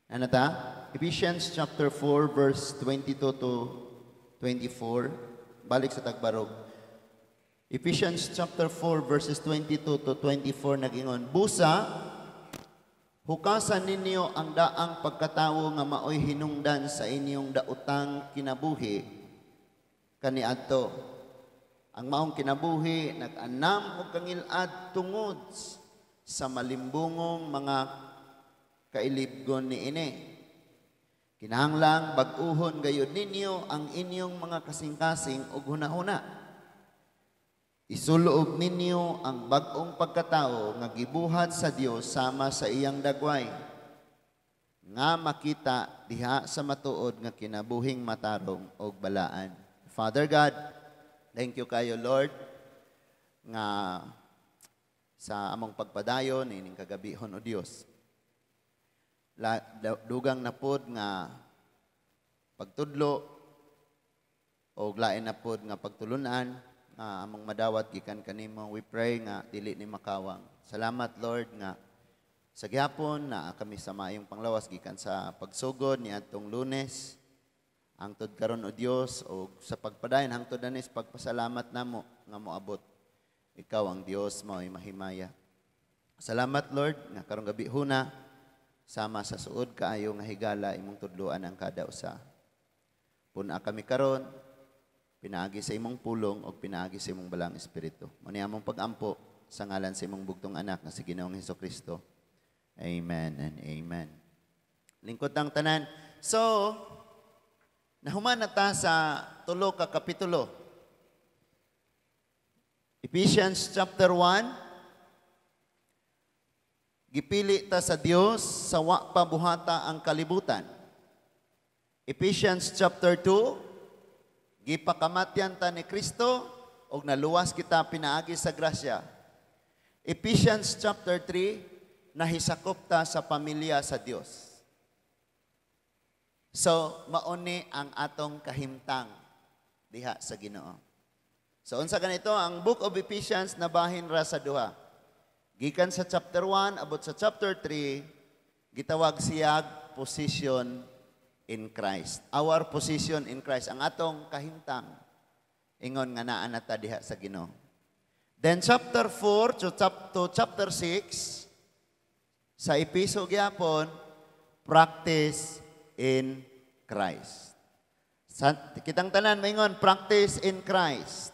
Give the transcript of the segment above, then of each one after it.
Ano ta? Ephesians chapter 4 verse 22 to 24. Balik sa tagbarog. Ephesians chapter 4 verses 22 to 24 nagingon, "Busa, hukasan ninyo ang daang pagkatawo nga maoy hinungdan sa inyong daotang kinabuhi kaniadto. Ang maong kinabuhi nag-anam og kangilad tungod sa malimbungong mga kailibgon niini. Kinahanglang bag-uhon gayud ninyo ang inyong mga kasing-kasing ug hunahuna. Isuloob ninyo ang bag-ong pagkatao nga gibuhat sa Dios sama sa iyang dagway, nga makita diha sa matuod nga kinabuhing matarong og balaan." Father God, thank you kayo, Lord, nga sa among pagpadayon ining kagabihon, o Dios. Dugang na pod nga pagtudlo o lain na pod nga pagtulunan nga among madawat gikan kanimo, we pray nga dili ni makawang. Salamat, Lord, nga sa gihapon na kami sa maayong panglawas gikan sa pagsugod ni atong Lunes hangtod karon, o Dios, o sa pagpadayon hangtod ani sa pagpasalamat namo nga moabot. Ikaw ang Dios, mao'y mahimaya. Salamat, Lord, nga karong gabi huna sama sa suod kaayo nga higala imong tudloan ang kada usa. Pun-a kami karon pinaagi sa imong pulong o pinaagi sa imong Balaang Espiritu. Mao ni among pagampo sa ngalan sa imong bugtong anak nga si Ginoong Kristo. Amen and amen. Lingkod ng tanan. So, nahuman na ta sa tulo ka kapitulo. Ephesians chapter 1, gipili ta sa Dios sa wa pa buhata ang kalibutan. Ephesians chapter 2, gipakamatyan ta ni Kristo og naluwas kita pinaagi sa grasya. Ephesians chapter 3, nahisakop ta sa pamilya sa Dios. So, mauni ang atong kahimtang diha sa Ginoo. So, unsa ganito, ang Book of Ephesians nabahin ra sa duha. Gikan sa chapter 1 abot sa chapter 3, gitawag siyag position in Christ. Our position in Christ, ang atong kahimtang ingon nga naa na ta diha sa Ginoo. Then chapter 4 to chapter 6 sa Episo gyapon, practice in Christ. Sa, kitang tanan maingon, "Practice in Christ."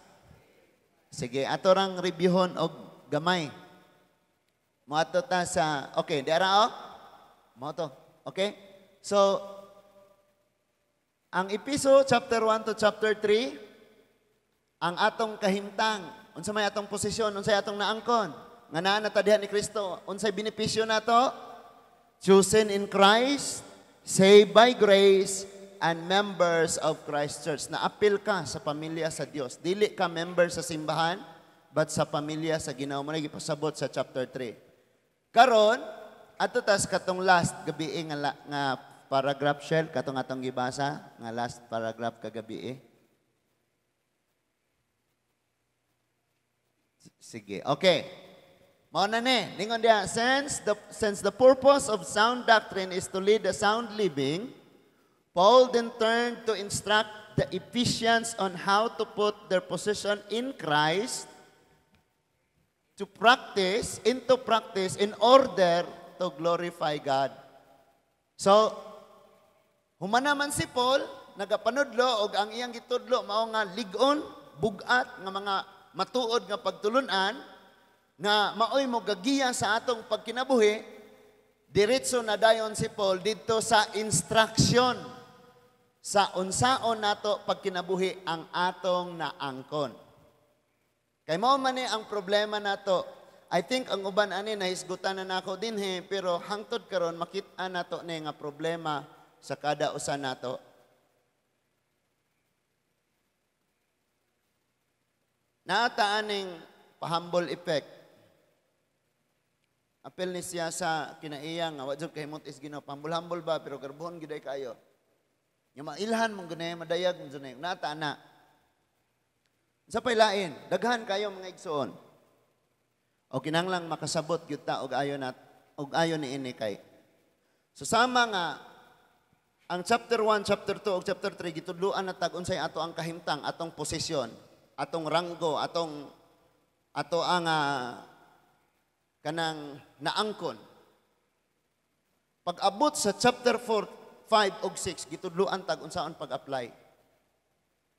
Sige, ato rang reviewhon og gamay. Moadto ta sa, okay, di ara oh? Mao to. Okay? So, ang Episo chapter 1 to chapter 3, ang atong kahimtang, unsa may atong posisyon, unsay atong naangkon, nga naa na ta diha ni Kristo, unsay benepisyo nato? Chosen in Christ, saved by grace, and members of Christ Church. Naapil ka sa pamilya sa Dios. Dili ka member sa simbahan, but sa pamilya sa Ginoo. Mo na gipasabot sa chapter 3. Karon, ato tas katong last gabi nga paragraph shell katong atong gibasa nga last paragraph kagabi. Sige. Okay. Mao na ni, ningon diha, since the purpose of sound doctrine is to lead a sound living, Paul then turned to instruct the Ephesians on how to put their position in Christ to practice, into practice in order to glorify God. So, human naman si Paul, nagapanudlo og ang iyang gitudlo mao nga lig-on, bugat nga mga matuod nga pagtulunan nga maoy mo gagiya sa atong pagkinabuhi, diretso na dayon si Paul didto sa instruction sa unsaon nato pagkinabuhi ang atong naangkon. Kay mao man ni ang problema nato. I think ang uban ani nahisgutan na nako dinhi, pero hangtod karon makit-an nato ni nga problema sa kada usa nato. Naata aning pahambol effect. Apel ni siya sa kinaiya nga wa jud kahimot is Ginoo, pahambol-hambol ba pero garbohon gyud ay kayo. Nya mailhan mong gunay madayag mong gunay nata na. Sa pailain, daghan kayo mga igsoon. O kinanglang makasabot gyud ta og ayo na og ayo ni ini kay So sama nga ang chapter 1, chapter 2 ug chapter 3 gitudloan na tag unsay ato ang kahimtang, atong posisyon, atong ranggo, atong ato ang kanang naangkon. Pag abot sa chapter 4, 5 ug 6, gitudloan tag unsaon pag-apply.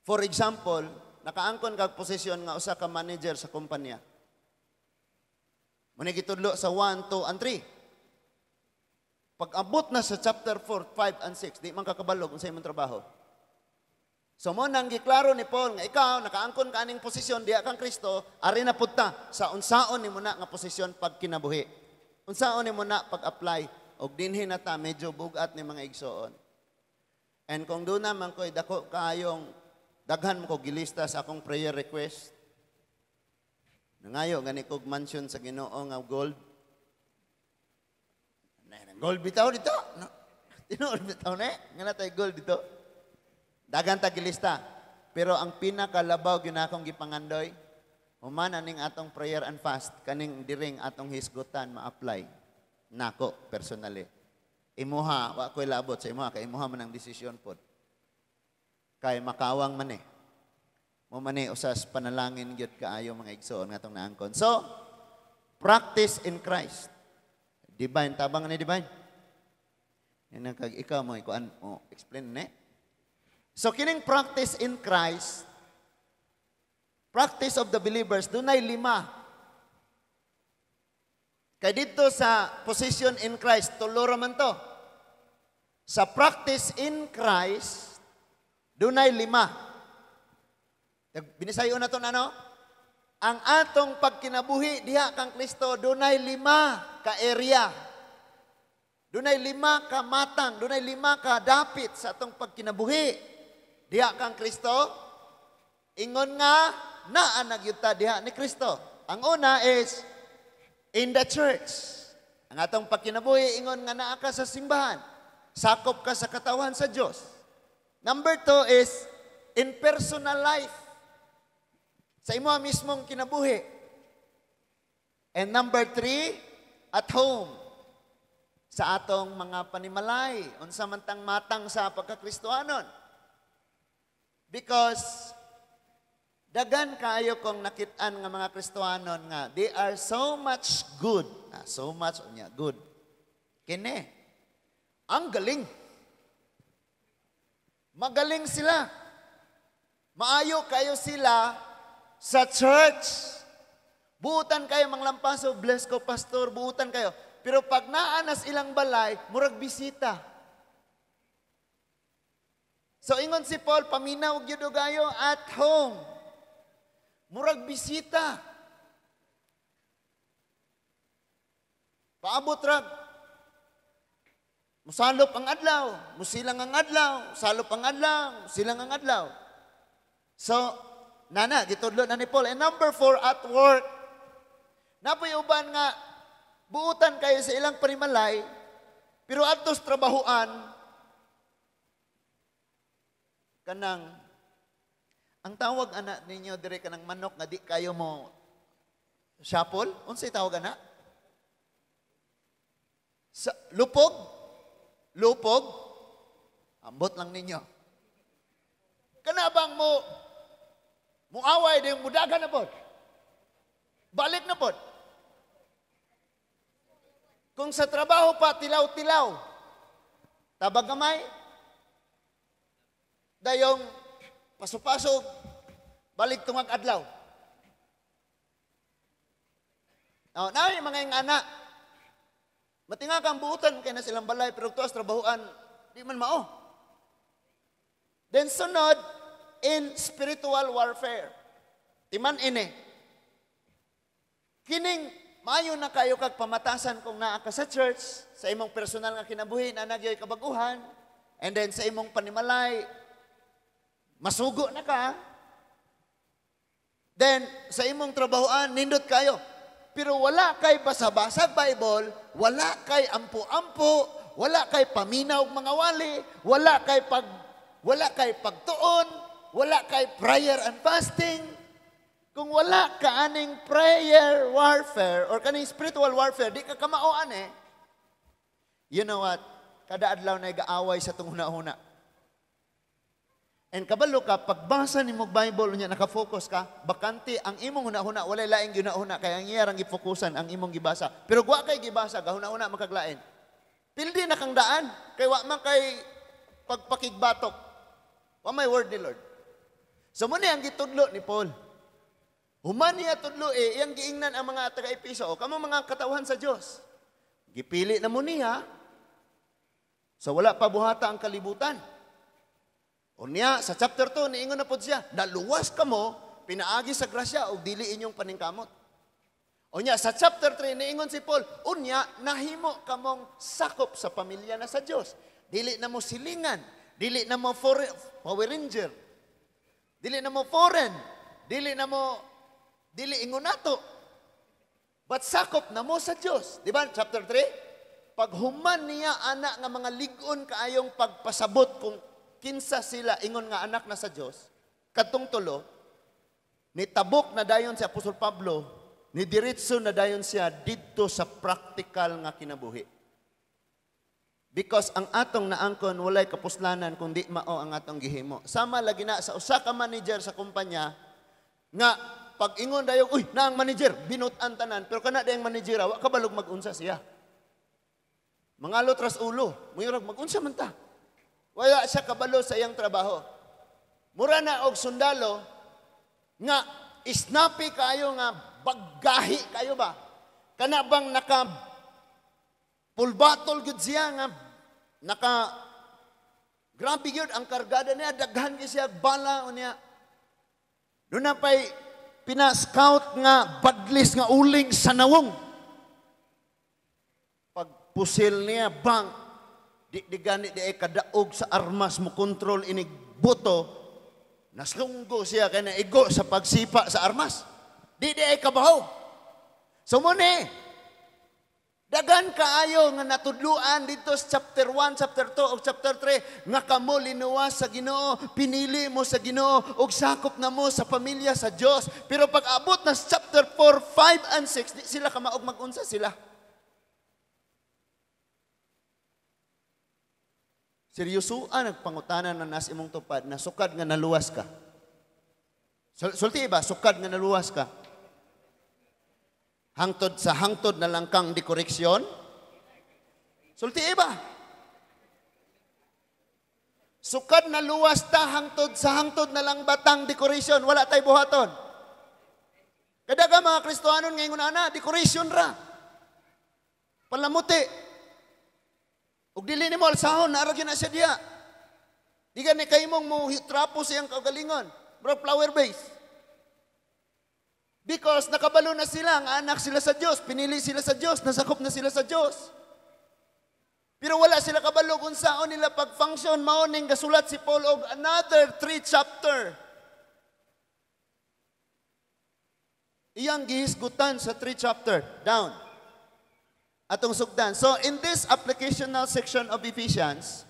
For example, nakaangkon kag posisyon nga usa ka manager sa kumpanya. Mao gitudlo sa 1, 2, and 3. Pag abot na sa chapter 4, 5, and 6, di man kakabalog unsa imong trabaho. So mao nang giklaro ni Paul nga ikaw nakaangkon ka aning posisyon diha kang Kristo, ari na pud ta sa unsaon nimo na nga posisyon pag kinabuhi. Unsaon nimo na pag-apply og dinhi na ta medyo bugat ni, mga igsoon. And kung duna man ko'y dako kaayong daghan mo ko gilista sa akong prayer request. Nangayo gani kog mansion sa Ginoo nga gold. Gold bitaw dito. No. Tinuod bitaw na nga na tay gold dito. Dagan ta gilista. Pero ang pinakalabaw gyud akong gipangandoy, human aning atong prayer and fast, kaning diring atong hisgutan ma-apply nako personally. Imuha, wa ko'y labot sa imuha, kay imuha man ang desisyon pod. Kay makawang man eh. Mao man eh, usas panalangin gyud kaayo, mga igsoon, nga atong naangkon. So, practice in Christ. Divine, tabang ni Divine. Yan ang kag ikaw mo ikuan mo explain ne. So kining practice in Christ, practice of the believers, dunay lima. Kay dito sa position in Christ, tulo ra man to. Sa practice in Christ, dunay lima. Binisayo na to na, no? Ang atong pagkinabuhi diha kang Kristo, dunay lima ka area. Dunay lima ka matang, dunay lima ka dapit sa atong pagkinabuhi diha kang Kristo. Ingon nga naa na gyud ta diha ni Kristo. Ang una is in the church. Ang atong pagkinabuhi ingon nga naa ka sa simbahan. Sakop ka sa katawan sa Dios. Number two is in personal life. Sa imo mismong kinabuhi. And number three, at home. Sa atong mga panimalay, unsa man tang matang sa pagkakristohanon. Because dagan kaayo kong nakit-an nga mga Kristohanon nga they are so much good. Ah, so much unya good. Kini. Ang galing. Magaling sila. Maayo kayo sila sa church. Buutan kayo manglampaso, "Bless ko, pastor," buutan kayo. Pero pag naa nas ilang balay, murag bisita. So ingon si Paul, paminaw gyud kayo at home. Murag bisita. Paabot rag. Musalop ang adlaw, musilang ang adlaw, salop ang adlaw, silang ang adlaw. So, nana, gitudlo na ni Paul. And number four, at work. Napoy uban nga, buutan kayo sa ilang panimalay, pero adtos trabahuan, kanang, ang tawag ana ninyo dire, kanang manok nga di kayo mo shuffle, unsay tawag ana? Sa lupog? Lupog? Ambot lang ninyo. Kana bang mo muaway din, mudagan na pod? Balik na pod. Kung sa trabaho pa, tilaw-tilaw. Tabag gamay. Dayong pasupasog, balik tungag adlaw. Oh, na mga ingana. Matinga kang buutan kay na silang balay, pero tuas trabahuan di man mao. Then sunod, in spiritual warfare. Timan ini. Kining maayo na kayo kag pamatasan kung naa ka sa church, sa imong personal nga kinabuhi na nagyoy kabaguhan, and then sa imong panimalay masugo na ka. Then sa imong trabahoan nindot kayo. Pero wala kay basa-basag Bible, wala kay ampo-ampo, wala kay paminaw og mga wali, wala kay pagtuon, wala kay prayer and fasting. Kung wala ka aning prayer warfare or kaning spiritual warfare, di ka kamaoan eh. You know what? Kada adlaw na gaaway sa atong huna-huna. And kabalo ka, pagbasa nimo Bible unya naka-focus ka, bakante ang imong huna-huna, walay laing gihuna-huna kay ang iya rang gifokusan ang imong gibasa. Pero wa kay gibasa, gahuna-huna man kag lain. Pildi na kang daan kay wa man kay pagpakigbatok. Wa may word ni Lord. So mo ni ang gitudlo ni Paul. Human niya tudlo eh, iyang giingnan ang mga taga-Epeso, o kamo mga katawhan sa Dios. Gipili na mo niya. So wala pa buhata ang kalibutan. Unya, sa chapter 2, niingon na po siya, naluwas kamo, pinaagi sa grasya, o dili inyong paningkamot. Unya, sa chapter 3, niingon si Paul, unya, nahimo kamong sakop sa pamilya na sa Dios. Dili na mo silingan, dili na mo Power Ranger, dili na mo foreign, dili na mo, dili ingon nato. But sakop na mo sa Dios. Di ba? Chapter 3, paghuman niya ana nga mga lig-on kaayong pagpasabot kung kinsa sila ingon nga anak na sa Dios, kadtong tulo, nitabok na dayon si Apostol Pablo, ni diretso na dayon siya didto sa practical nga kinabuhi. Because ang atong naangkon walay kapuslanan kung di mao ang atong gihimo. Sama lagi na sa usa ka manager sa kumpanya nga pag ingon dayon, uy, na ang manager, binut-an tanan, pero kana dayang manager, wa kabalog mag-unsa siya. Mangalot ras ulo, muyurag mag-unsa man ta. Wala siya kabalo sa iyang trabaho. Mura na og sundalo nga snappy kayo nga baggahi kayo ba? Kana bang naka full battle gyud siya nga naka grabe gyud ang kargada niya, daghan gyud siya bala unya. Doon na pa'y pina-scout nga badlis nga uling sa nawong. Pag pusil niya, bang, di gani di ay kadaog sa armas mo kontrol inig buto, naslunggo siya kay naigo sa pagsipa sa armas. Di ay kabaho. So mo ni, dagan kaayo nga natudluan dito sa chapter 1, chapter 2 ug chapter 3 nga kamo linuwas sa Ginoo, pinili mo sa Ginoo ug sakop na mo sa pamilya sa Dios. Pero pag abot na sa chapter 4, 5 and 6, di sila kamaog magunsa sila. Seryosoan nagpangutanan na nas imong tupad na sukad nga naluwas ka. Sulti ba sukad nga naluwas ka? Hangtod sa hangtod na lang kang dekoreksyon? Sulti ba? Sukad na luwas ta hangtod sa hangtod na lang batang decoration, wala tay buhaton. Kada ka mga Kristohanon ngayon ana, decoration ra. Palamuti. Ug dili nimo alsahon, naara gyud na siya diha. Di gani kay mong mo trapo siyang kaugalingon, bro, flower base. Because nakabalo na sila, ang anak sila sa Dios, pinili sila sa Dios, nasakop na sila sa Dios. Pero wala sila kabalo kung saan nila pag-function, mao ning gasulat si Paul og another 3 chapter. Iyang gihisgutan sa 3 chapter down. Atong sugdan. So in this applicational section of Ephesians,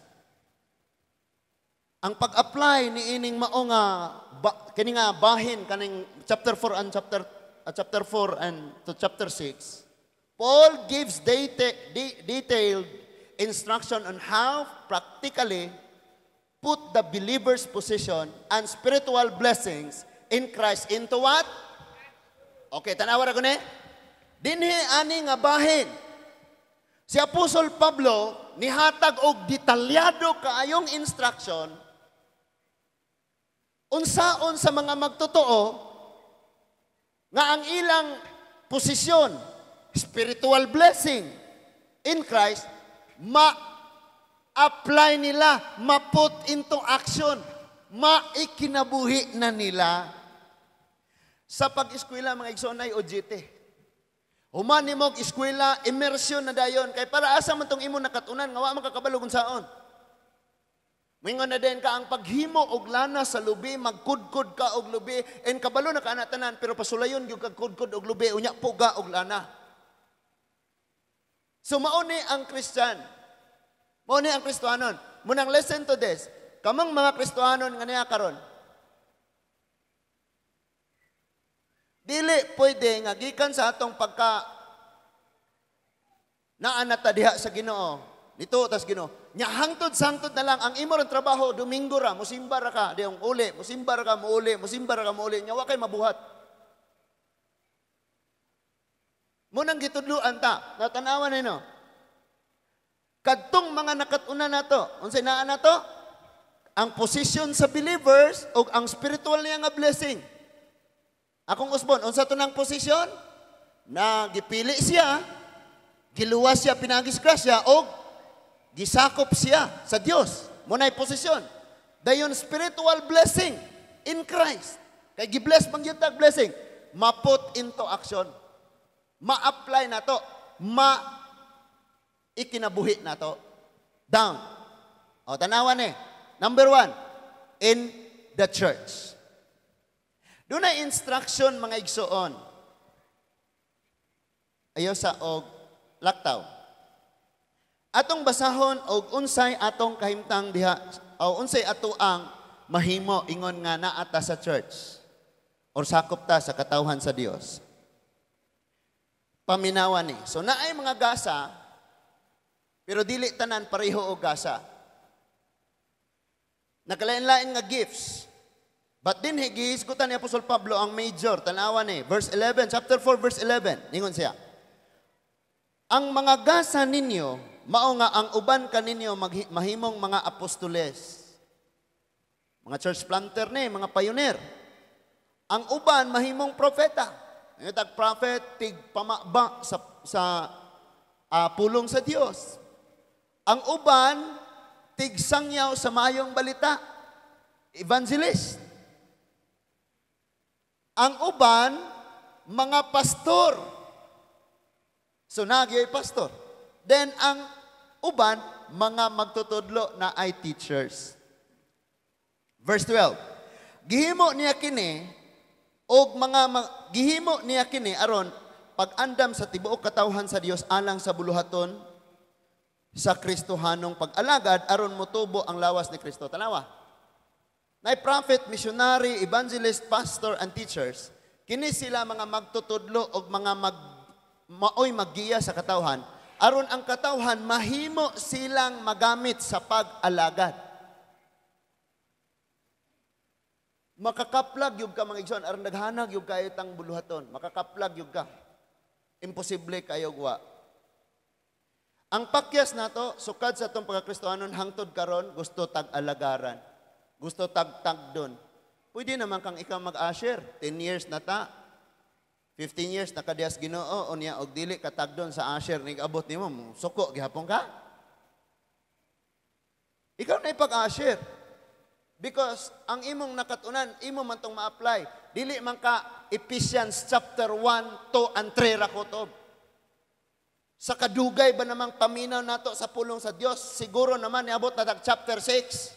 ang pag-apply ni ining mao nga kini nga bahin kaning chapter 4 and chapter 4 and to chapter 6, Paul gives detailed instruction on how practically put the believer's position and spiritual blessings in Christ into what? Okay, tanawa ra ko ni. Dinhi ani nga bahin. Si Apostol Pablo nihatag og detalyado kaayong instruction unsaon sa mga magtotoo nga ang ilang posisyon, spiritual blessing in Christ, ma-apply nila, ma-put into action, maikinabuhi na nila. Sa pag-eskwela, mga igsoon ay OJT. Human nimo og eskwela, immersion na dayon kay para asa man tong imo nakatunan nga wa man kakabalo kung saon. Moingon na din ka ang paghimo og lana sa lubi, magkudkod ka og lubi, and kabalo na ka ana tanan pero pasulayon gyud kag kudkod og lubi unya puga og lana. So mao ni ang Christian. Mao ni ang Kristohanon. Munang listen to this. Kamang mga Kristohanon nga niya karon. Dili pwede nga gikan sa atong pagka naa na ta diha sa Ginoo. Nito tas Ginoo. Nya hangtod sangtod na lang ang imo rang trabaho, Domingo ra, musimba ra ka, diyong uli, musimba ra ka, muuli, musimba ra ka, muuli, nya wa kay mabuhat. Munang gitudluan ta, natanawan nino. Kadtong mga nakatuna nato, unsay naa nato? Ang position sa believers o ang spiritual niya nga blessing. Akong usbon, unsa to nang position? Na gipili siya, giluwas siya, pinagis grasya, o gisakop siya sa Dios. Muna'y posisyon. Dayon spiritual blessing in Christ. Kay gibless man gyud tag blessing, maput into action. Ma-apply na to. Ma ikinabuhi na to. Down. O, tanawan eh. Number 1, in the church. Doon na instruction, mga igsoon. Ayaw sa og laktaw. Atong basahon og unsay atong kahimtang diha o unsay ato ang mahimo ingon nga naa ta sa church or sakop ta sa katawhan sa Dios. Paminawan ni. So naay mga gasa pero dili tanan pareho og gasa. Nakalain-lain nga gifts. But din gihisgutan ni Apostol Pablo ang major, tanawan ni verse 11, chapter 4 verse 11. Ningon siya. Ang mga gasa ninyo mao nga ang uban kaninyo mahimong mga apostoles. Mga church planter ni, mga pioneer. Ang uban mahimong propeta. Ang tag prophet tig pamaba sa pulong sa Dios. Ang uban tig sangyaw sa maayong balita, evangelist. Ang uban mga pastor. So nagyoy pastor. Then ang uban mga magtutudlo na ay teachers. Verse 12. Gihimo niya kini og mga gihimo niya kini aron pag-andam sa tibuok katawhan sa Dios alang sa buluhaton sa Kristohanong pag-alagad aron motubo ang lawas ni Kristo. Tanawa. Nay prophet, missionary, evangelist, pastor, and teachers, kini sila mga magtutudlo og mga maoy maggiya sa katawhan aron ang katawhan mahimo silang magamit sa pag-alagad. Makakaplag yug ka, mga igsoon, aron naghanag yug kayo tang buluhaton. Makakaplag yug ka. Imposible kayo wa. Ang pakyas nato sukad sa atong pagkakristohanon hangtod karon, gusto tag-alagaran. Gusto tag-tagdon. Pwede naman kang ikaw mag-usher. 10 years na ta. 15 years na kadiyas Ginoo unya og dili ka tagdon sa usher nig abot nimo, suko gihapon ka. Ikaw na ipag-usher. Because ang imong nakatunan, imo man tong ma-apply. Dili man ka Ephesians chapter 1, 2, and 3 ra kutob. Sa kadugay ba namang paminaw nato sa pulong sa Dios, siguro naman niabot na tag chapter 6.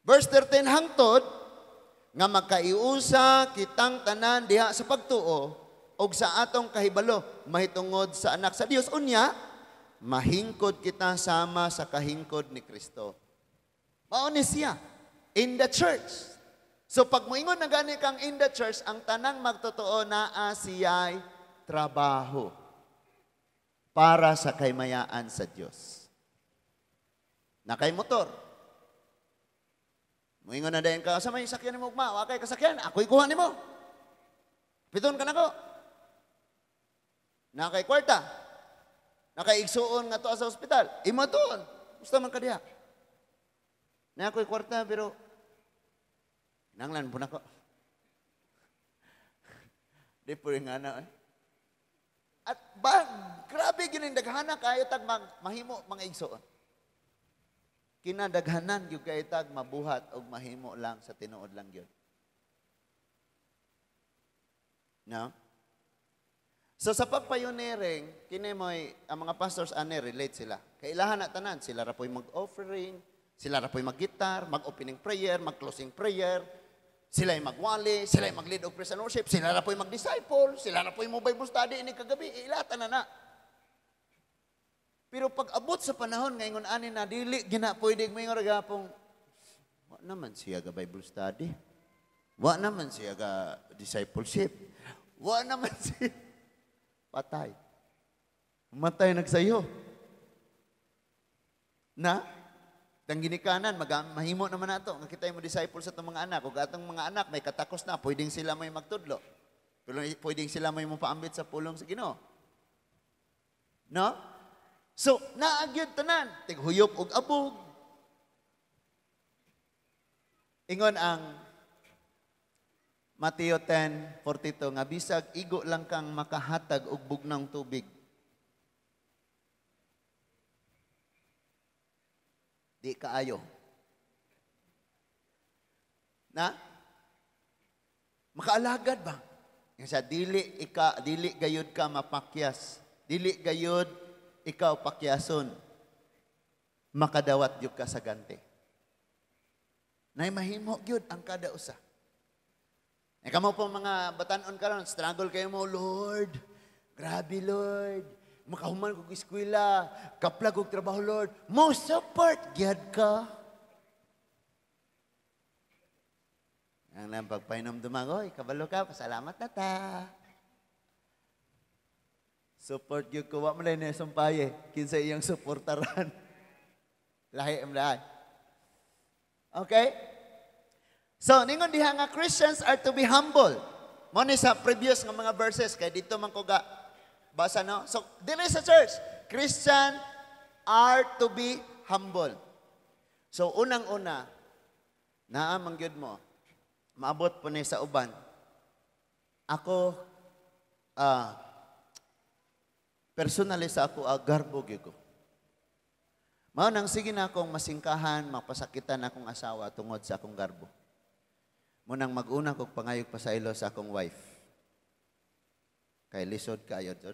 Verse 13, hangtod nga magkaiusa kitang tanan diha sa pagtuo og sa atong kahibalo mahitungod sa anak sa Dios, unya mahingkod kita sama sa kahingkod ni Kristo. Mao ni siya in the church. So pag moingon na gani kang in the church, ang tanang magtotoo naa siya'y trabaho para sa kaymayaan sa Dios. Nakay motor. Moingon na dayon ka, sa may sakyan nimo ugma, wa kay kasakyan, ako'y kuha nimo. Piton ka nako. Nakay kwarta. Nakaigsuon nga to sa ospital. Imo tuon. Gusto man ka diha. Na ako'y kwarta pero nanglan po nako. Di po rin nga na eh. At ba, grabe ginin daghana kayo tag mahimo mga igsuon. Kinadaghanan gyud kayo tag mabuhat og mahimo lang sa tinuod lang gyud. No? So sa pagpioneering, kini mo'y ang mga pastors ane relate sila. Kailahan na tanan, sila ra po'y mag-offering, sila ra po'y mag-guitar, mag-opening prayer, mag-closing prayer, sila ay magwali, sila ay mag-lead og praise and worship, sila ra po'y mag-disciple, sila ra po'y mo Bible study ini kagabi, ilatan na na. Pero pag abot sa panahon ngayon ani na dili gina pwede moingon ra gapong wa naman siya ga Bible study. Wa naman siya ga discipleship. Wa naman siya patay. Matay nagsayo. Na? Tang ginikanan, mahimo naman nato nga kita mo disciple sa atong mga anak. Ug atong mga anak may katakos na, pwedeng sila may magtudlo. Pero pwedeng sila may mopaambit sa pulong sa Ginoo. No? So, naa gyud tanan, tighuyop og abog. Ingon ang Mateo 10:42 nga bisag igo lang kang makahatag og bugnang tubig, di kaayo. Na? Makaalagad ba? Yung sa dili ika dili gayud ka mapakyas. Dili gayud ikaw pakyason. Makadawat gyud ka sa ganti. Nay mahimo gyud ang kada usa. E kamo po mga batanon karon, struggle kayo mo, "Lord. Grabe, Lord. Makahuman kog eskwela, kaplag og trabaho, Lord." Mo support gyud ka. Ang nang pagpainom dumagoy, kabalo ka, pasalamat na ta. Support gyud ko, wa man na sumpaye, kinsa iyang suportaran. Lahi am lahi. Okay? So, ningon diha nga Christians are to be humble. Mo ni sa previous nga mga verses kay dito man ko ga basa, no. So, dili sa church, Christian are to be humble. So, unang-una, naa man gyud mo, maabot po ni sa uban. Ako, personally sa ako, garbo gyud ko. Mao nang sige na akong masingkahan, mapasakitan akong asawa tungod sa akong garbo. Munang mag-una kog pangayog pasaylo sa akong wife. Kay lisod kaayo jud.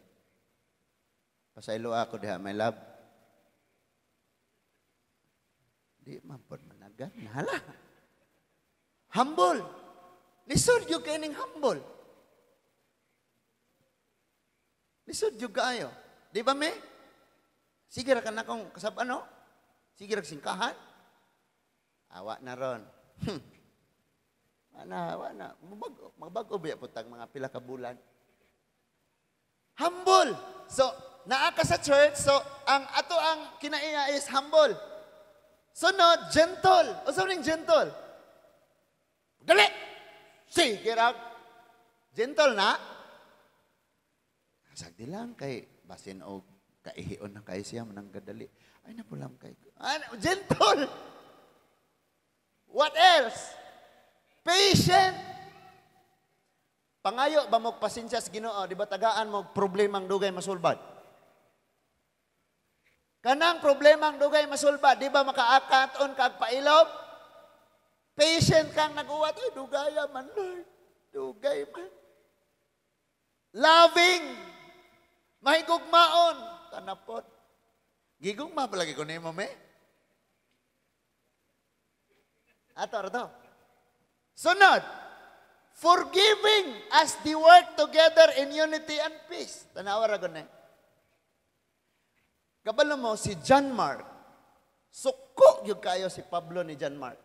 Pasaylo ako diha, my love. Di man pod managan, hala. Humble. Lisod gyud kay ning humble. Lisod gyud kaayo. Di ba me? Sige ra ka na kong kasab ano? Sige ra singkahan. Awa na ron. Ana, wa na. Magbag-o ba putang mga pila ka bulan. Humble. So, naa ka sa church, so ang ato ang kinaiya is humble. Sunod, gentle. Unsa ning gentle? Dali. Sige ra. Gentle na. Sagdi lang kay basin og kaihion na kay siya manang gadali. Ay na pulam kay. Ano, gentle. What else? Patient. Pangayo ba mo pasensya sa Ginoo, di ba tagaan mo problemang dugay masulbad? Kanang problemang dugay masulbad, di ba makaakaton kag pailob? Patient kang naguwat, "Oy, dugaya man, Lord. Dugay man." Loving. Mahigugmaon. Tanapot. Gigugma palagi ko nimo me. Ato, ato. Sunod, forgiving as they work together in unity and peace. Tanawa ra gud ni. Kabalo mo si John Mark, suko gyud kayo si Pablo ni John Mark.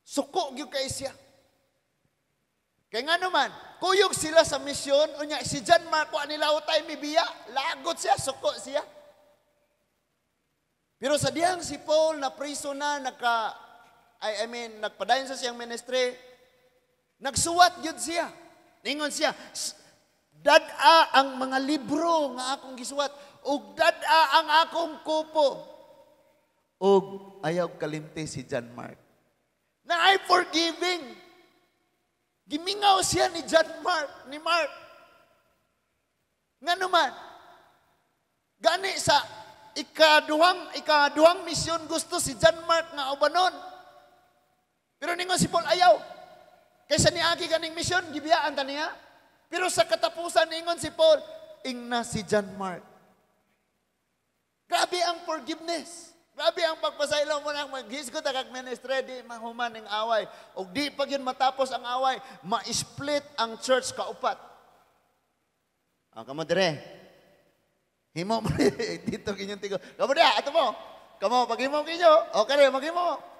Suko gyud kayo siya. Kay nga naman, kuyog sila sa misyon, unya si John Mark wa nila utay mibiya, lagot siya, suko siya. Pero sa diyang si Paul na priso na, I mean, nagpadayon sa siyang ministry, nagsuwat gyud siya. Ningon siya, "Dad-a ang mga libro nga akong gisuwat, ug dad-a ang akong kupo." Ug ayaw kalimti si John Mark. Na ay forgiving. Gimingaw siya ni John Mark, ni Mark. Nga naman, gani sa ikaduhang misyon gusto si John Mark nga ubanon. Pero ningon si Paul, ayaw. Kaysa niagi kaning misyon, gibiyaan ta niya. Pero sa katapusan, ningon si Paul, ingna si John Mark. Grabe ang forgiveness. Grabe ang pagpasaylo mo nang maghisgot ang ministry, di mahuman ang away. O di pag yun matapos ang away, ma-split ang church kaupat. Ang kamo dire. Himo mo dito kinyong tigo. Kamo dire, ato mo. Kamo, paghimo kinyo. Okay rin, maghimo.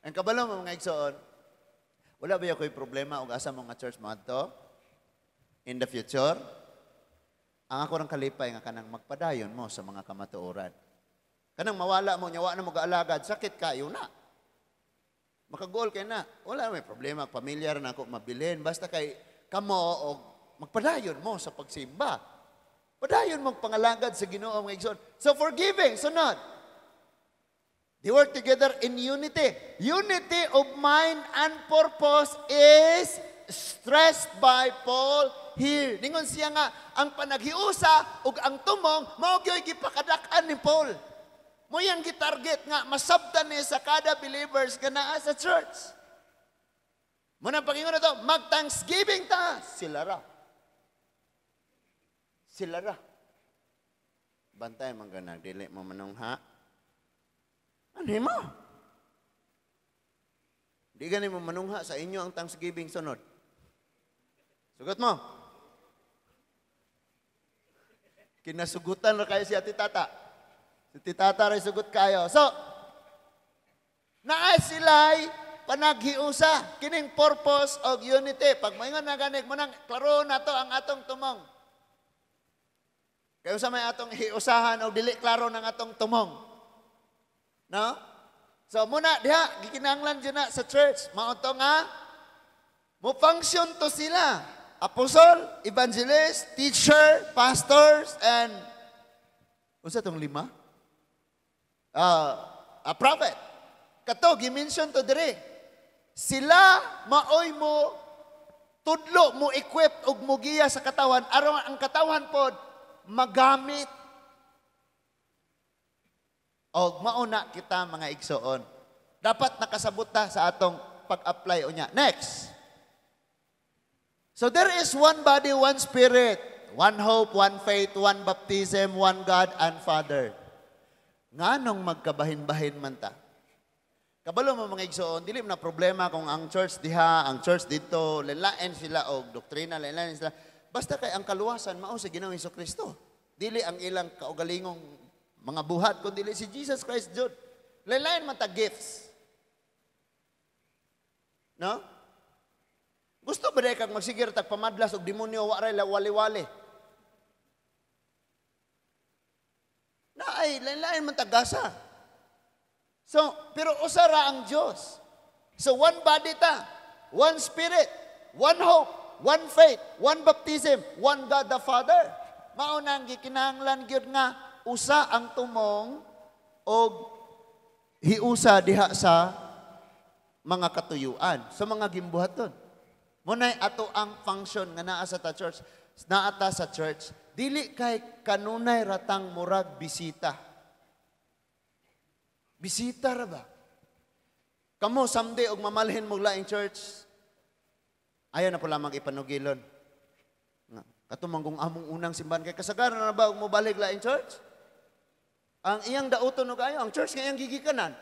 Ang kabalo mo mga igsoon, wala ba ako'y problema og asa mga church mo adto? In the future? Ang ako rang kalipay nga kanang magpadayon mo sa mga kamatuoran. Kanang mawala mo, nya wa na mo gaalagad, sakit kayo na. Makagool kay na. Wala may problema, pamilyar na ako mabilin. Basta kay kamo o magpadayon mo sa pagsimba. Padayon mo pangalagad sa Ginoo, mga igsoon. So forgiving, sunod. They work together in unity. Unity of mind and purpose is stressed by Paul here. Ningon siya nga, ang panaghiusa ug ang tumong, mao gyoy gipakadak-an ni Paul. Mao yang gitarget nga masabtan ni sa kada believers nga naa sa church. Muna pag-ingon na to, mag-thanksgiving ta. Sila ra. Sila ra. Bantay man ganag, dili mo manungha. Ano mo? Di gani mo manungha sa inyo ang thanksgiving sunod. Sugot mo. Kinasugutan ra kayo si Ate Tata. Si Tita Tata ray sugot kayo. So, naa sila'y panaghiusa. Kining purpose of unity. Pag moingon na ganig mo nang, klaro na to ang atong tumong. Kaya sa may atong hiusahan o dili klaro ng atong tumong. No? So muna diha gikinahanglan jud na sa church. Mao to nga mo function to sila. Apostle, evangelist, teacher, pastors, and unsa tong lima? A prophet. Kato gi-mention to dire. Sila maoy mo tudlo, mo equip og mogiya sa katawan aron ang katawan pod magamit. Og mauna kita, mga igsoon. Dapat nakasabot ta sa atong pag-apply unya. Next. So there is one body, one spirit, one hope, one faith, one baptism, one God and Father. Nganong magkabahin-bahin man ta? Kabalo mo, mga igsoon, dili na problema kung ang church diha, ang church dito, lain sila og doktrina, lain sila. Basta kay ang kaluwasan mao sa Ginoong Kristo. Dili ang ilang kaugalingong mga buhat, kun dili si Jesus Christ jud. Lain man ta gifts. No? Gusto ba kag magsigir tag pamadlas og demonyo wa ray wali-wali? Naay lain-lain man tagasa. So, pero usa ra ang Dios. So one body ta, one spirit, one hope, one faith, one baptism, one God the Father. Mao nang gikinahanglan gyud nga usa ang tumong og hiusa diha sa mga katuyuan, sa mga gimbuhaton. Munay ato ang function nga naa sa ta church, naa ta sa church, dili kay kanunay ratang murag bisita. Bisita ra ba? Kamo someday og mamalhin mo laing church, ayaw na pula mag-ipanugilon. Nga, kato man kung among unang simbahan kay kasagaran na ba og mobalig laing church? Ang iyang dauton og ayo, ang church nga iyang gigikanan.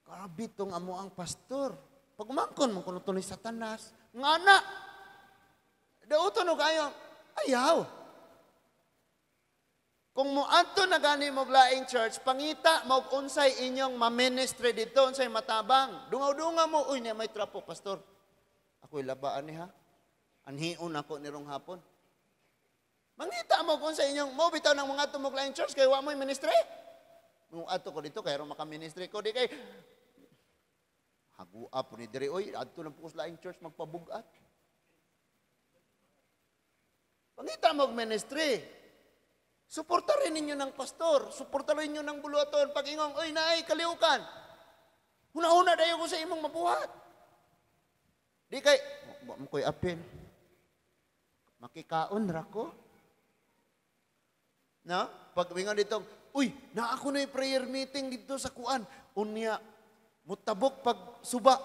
Grabe tong amo ang pastor. Pag umangkon man kuno to ni Satanas, ngana. Dauton og ayo, ayaw. Kung moadto na gani mo laing church, pangita mo og unsay inyong ma-ministry dito, unsay matabang. Dungaw-dungaw mo, uy, niya may trapo, pastor. Ako'y labaan ni ha. Anhion ako nirong hapon. Mangita mo kung sa inyong, mo bitaw ng mga tumog laing church, kay wa mo'y ministry. Nung adto ko dito, kay ron maka-ministry ko, di kay, hagua po ni diri, oy, adto lang po ko sa laing church, magpabugat. Pangita mo og ministry. Suporta rin ninyo ng pastor, suporta rin ninyo ng buluhaton, pag ingong, oy, naay, kaliukan. Una-una dayo ko sa imong mabuhat. Di kay, wa mo ko'y apil. Makikaon ra ko. No? Pag wingon dito, uy, na ako na yung prayer meeting dito sa kuan. Unya, mutabok pag suba.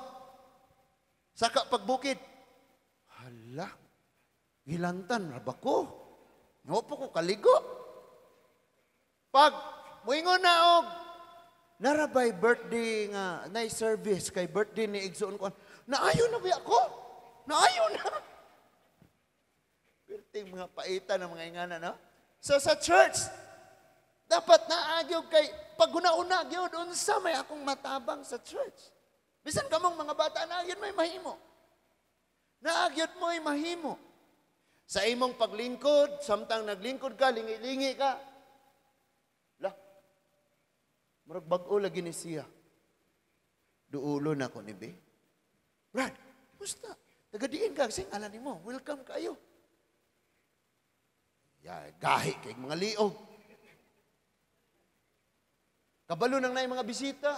Saka pagbukid. Hala, gilantan ra ba ko? Nga po ko kaligo. Pag muingon na og narabay birthday nga nay service kay birthday ni igsoon ko. Naayo na ba ako? Naayo na. Perting mga paitan ng mga ingana, no? So sa church, dapat naagyog kay paguna-una gyud unsa may akong matabang sa church. Bisan kamong mga bata, naagyod may mahimo. Naagyod mo'y mahimo. Sa imong paglingkod, samtang naglingkod ka, lingi-lingi ka. Lah, murag bag-o lagi ni siya. Duulo na ko ni be. Brad, musta? Taga-diin ka, kasi ngalan nimo, welcome kayo. Ya, gahi kay mga liog. Kabalo nang naay mga bisita.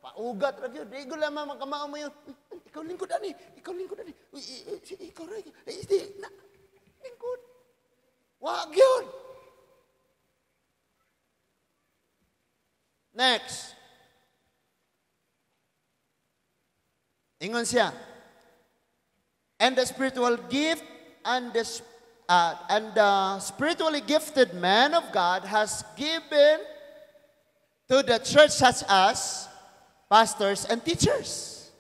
Paugat ra gyud. Di ko lamang makamao mo yun. Ikaw lingkod ani, ikaw lingkod ani. Uy, ikaw ra. Eh, di na lingkod. Wa gyud. Next. Ingon siya. And the spiritual gift and the spiritually gifted man of God has given to the church such as pastors and teachers.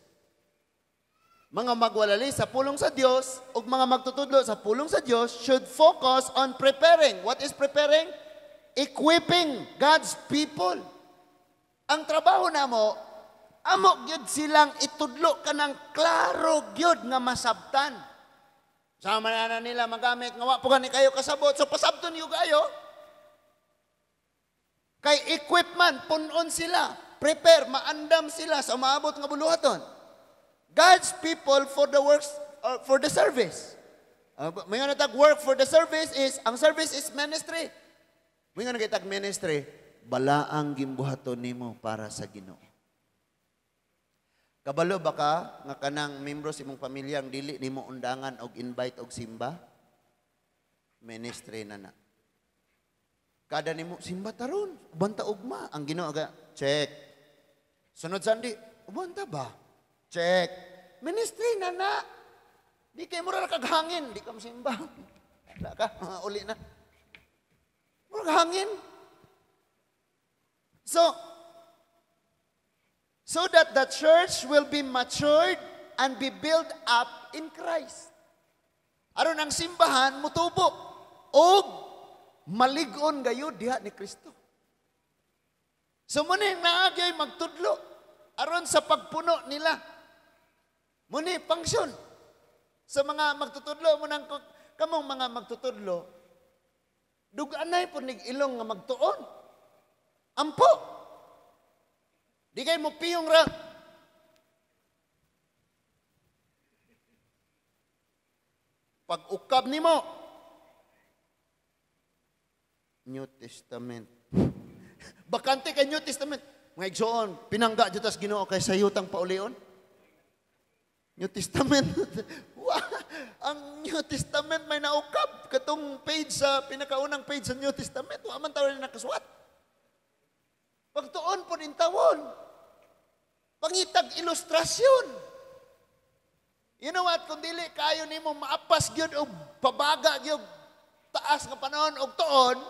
Mga magwalali sa pulong sa Dios ug mga magtutudlo sa pulong sa Dios should focus on preparing. What is preparing? Equipping God's people. Ang trabaho namo, amo gyud silang itudlo kanang klaro gyud nga masabtan. Sama na nila magamit nga wa po gani kayo kasabot, so pasabton niyo kayo. Kay equipment, punon sila, prepare, maandam sila sa umaabot nga buluhaton. God's people for the works, for the service. May nga natag work for the service is, ang service is ministry. May nga natag ministry, balaang gimbuhaton nimo para sa Ginoo. Kabalo ba ka nga kanang membro sa imong pamilya ang dili nimo undangan og invite og simba? Ministry na na. Kada nimo simba taron, uban ta ugma ang Ginoo ga check. Sunod Sunday, uban ta ba? Check. Ministry na na. Di kay mura ra kag hangin, di ka mosimba. Wala ka, uli na. Mura kag hangin. So that the church will be matured and be built up in Christ. Aron ang simbahan mutubo og malig-on gayud diha ni Kristo. So muna yung naagyo'y magtudlo aron sa pagpuno nila. Muna yung function sa mga magtutudlo, munang kamong mga magtutudlo, duganay po nig ilong nga magtuon. Ampo. Di kay mo piyong ra. Pag-ukab nimo, New Testament. Bakante kay New Testament. Mga igsoon, pinangga dito sa Ginoo kay sayutang paulion. New Testament. Wow, ang New Testament may naukab. Katong page sa pinakaunang page sa New Testament, wa man tawo na nakasuwat. Pagtuon po din tawon. Pangitag ilustrasyon. You know what? Kung dili kayo nimo maapas gyud og pabaga gyud taas nga panahon og tuon,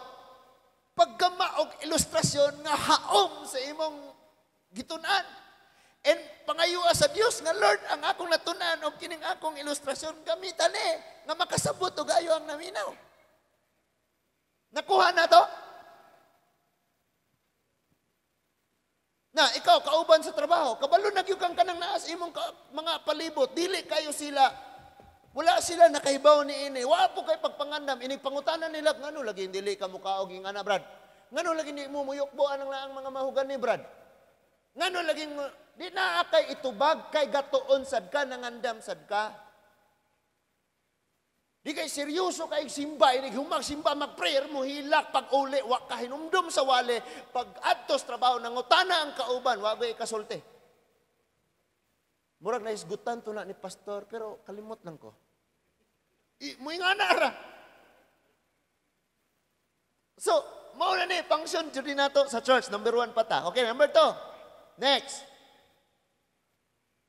pagkama og ilustrasyon nga haom sa imong gitun-an. And pangayua sa Dios nga Lord, ang akong natun-an og kining akong ilustrasyon gamitan ni nga makasabot og ayo ang naminaw. Nakuha na to? Na ikaw kauban sa trabaho, kabalo na gyud kang kanang naas imong mga palibot, dili kayo sila. Wala sila nakahibaw ni ini. Wa po kay pagpangandam ini pangutana nila ngano lagi dili ka mukaog ing ana Brad. Ngano lagi di mo muyukbo anang laang mga mahugan ni Brad. Ngano lagi di naa kay itubag kay gatuon sad ka nangandam sad ka. Di kay seryoso kay simba, inig humag simba mag-prayer mo hilak pag uli wa ka hinumdum sa wale pag adtos trabaho nangutana ang kauban wa gyud kasulti. Murag nahisgutan to na ni pastor pero kalimot lang ko. Muingana ra. So, mao na ni function jud nato sa church number 1 pa ta. Okay, number 2. Next.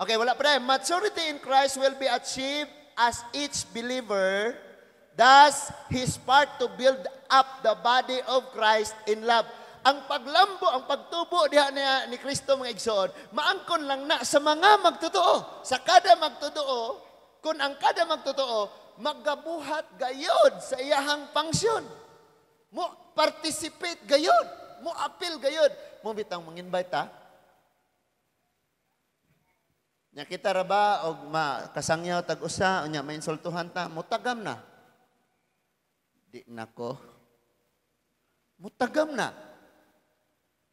Okay, wala pa rin. Maturity in Christ will be achieved as each believer does his part to build up the body of Christ in love. Ang paglambo, ang pagtubo diha niya ni Kristo mga igsoon, maangkon lang na sa mga magtotoo. Sa kada magtotoo, kung ang kada magtotoo, magabuhat gayod sa iyahang pangsyon. Mo participate gayod, mo appeal gayod. Mo bitang manginvite ta. Nya kita ra ba og makasangyaw tag usa unya mainsultuhan ta, mutagam na. Di nako. Mutagam na.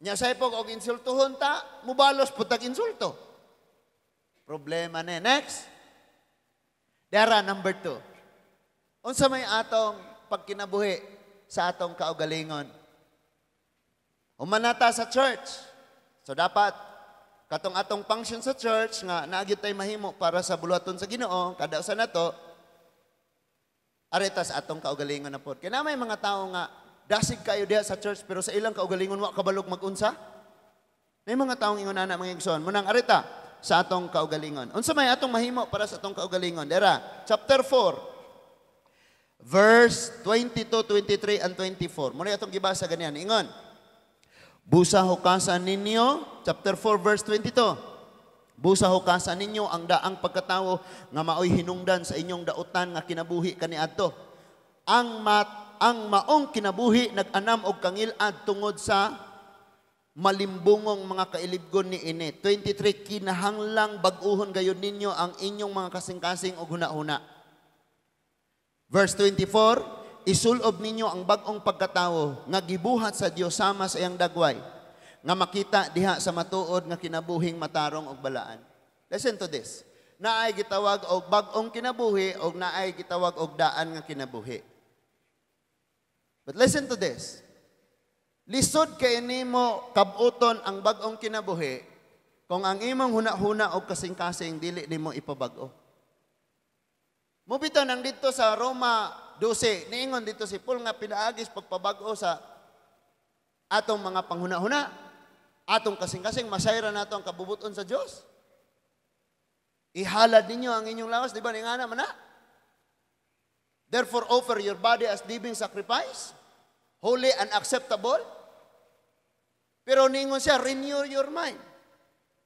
Nya say pog og insultuhon ta, mubalos pud tag insulto. Problema ni. Next. Dara number 2. Unsa may atong pagkinabuhi sa atong kaugalingon? Humanata sa church. So dapat katong atong function sa church nga naa gyud tay mahimo para sa buluhaton sa Ginoo kada usa nato, aretas atong kaugalingon na pod. Kaya na may mga tao nga dasig kayo diha sa church pero sa ilang kaugalingon wa kabalog magunsa. May mga taong ingon ana, mga igsoon. Munang areta sa atong kaugalingon. Unsa may atong mahimo para sa atong kaugalingon? Dera, chapter 4 verse 22, 23 and 24. Muna atong gibasa ganyan. Ingon. Busa hukasan ninyo, chapter 4 verse 22. Busa hukasan ninyo ang daang pagkatawo nga maoy hinungdan sa inyong dautan nga kinabuhi kaniadto. Ang maong kinabuhi nag-anam og kangilad tungod sa malimbungong mga kailibgon ni ini. 23, kinahanglang bag-uhon gayud ninyo ang inyong mga kasing-kasing og huna-huna. Verse 24, isulob ninyo ang bag-ong pagkatawo nga gibuhat sa Dios sama sa iyang dagway nga makita diha sa matuod nga kinabuhing matarong og balaan. Listen to this. Naay gitawag og bag-ong kinabuhi og naay gitawag og daan nga kinabuhi. But listen to this. Lisod kay nimo kabuton ang bag-ong kinabuhi kung ang imong huna-huna og kasing-kasing dili nimo ipabag-o. Mubito nang dito sa Roma 12, niingon dito si Paul nga pinaagis pagpabag-o sa atong mga panghuna-huna, atong kasing-kasing, masayra nato ang kabubuton sa Dios. Ihalad ninyo ang inyong lawas, di ba ningana man na? Therefore offer your body as living sacrifice, holy and acceptable. Pero ningon siya, renew your mind.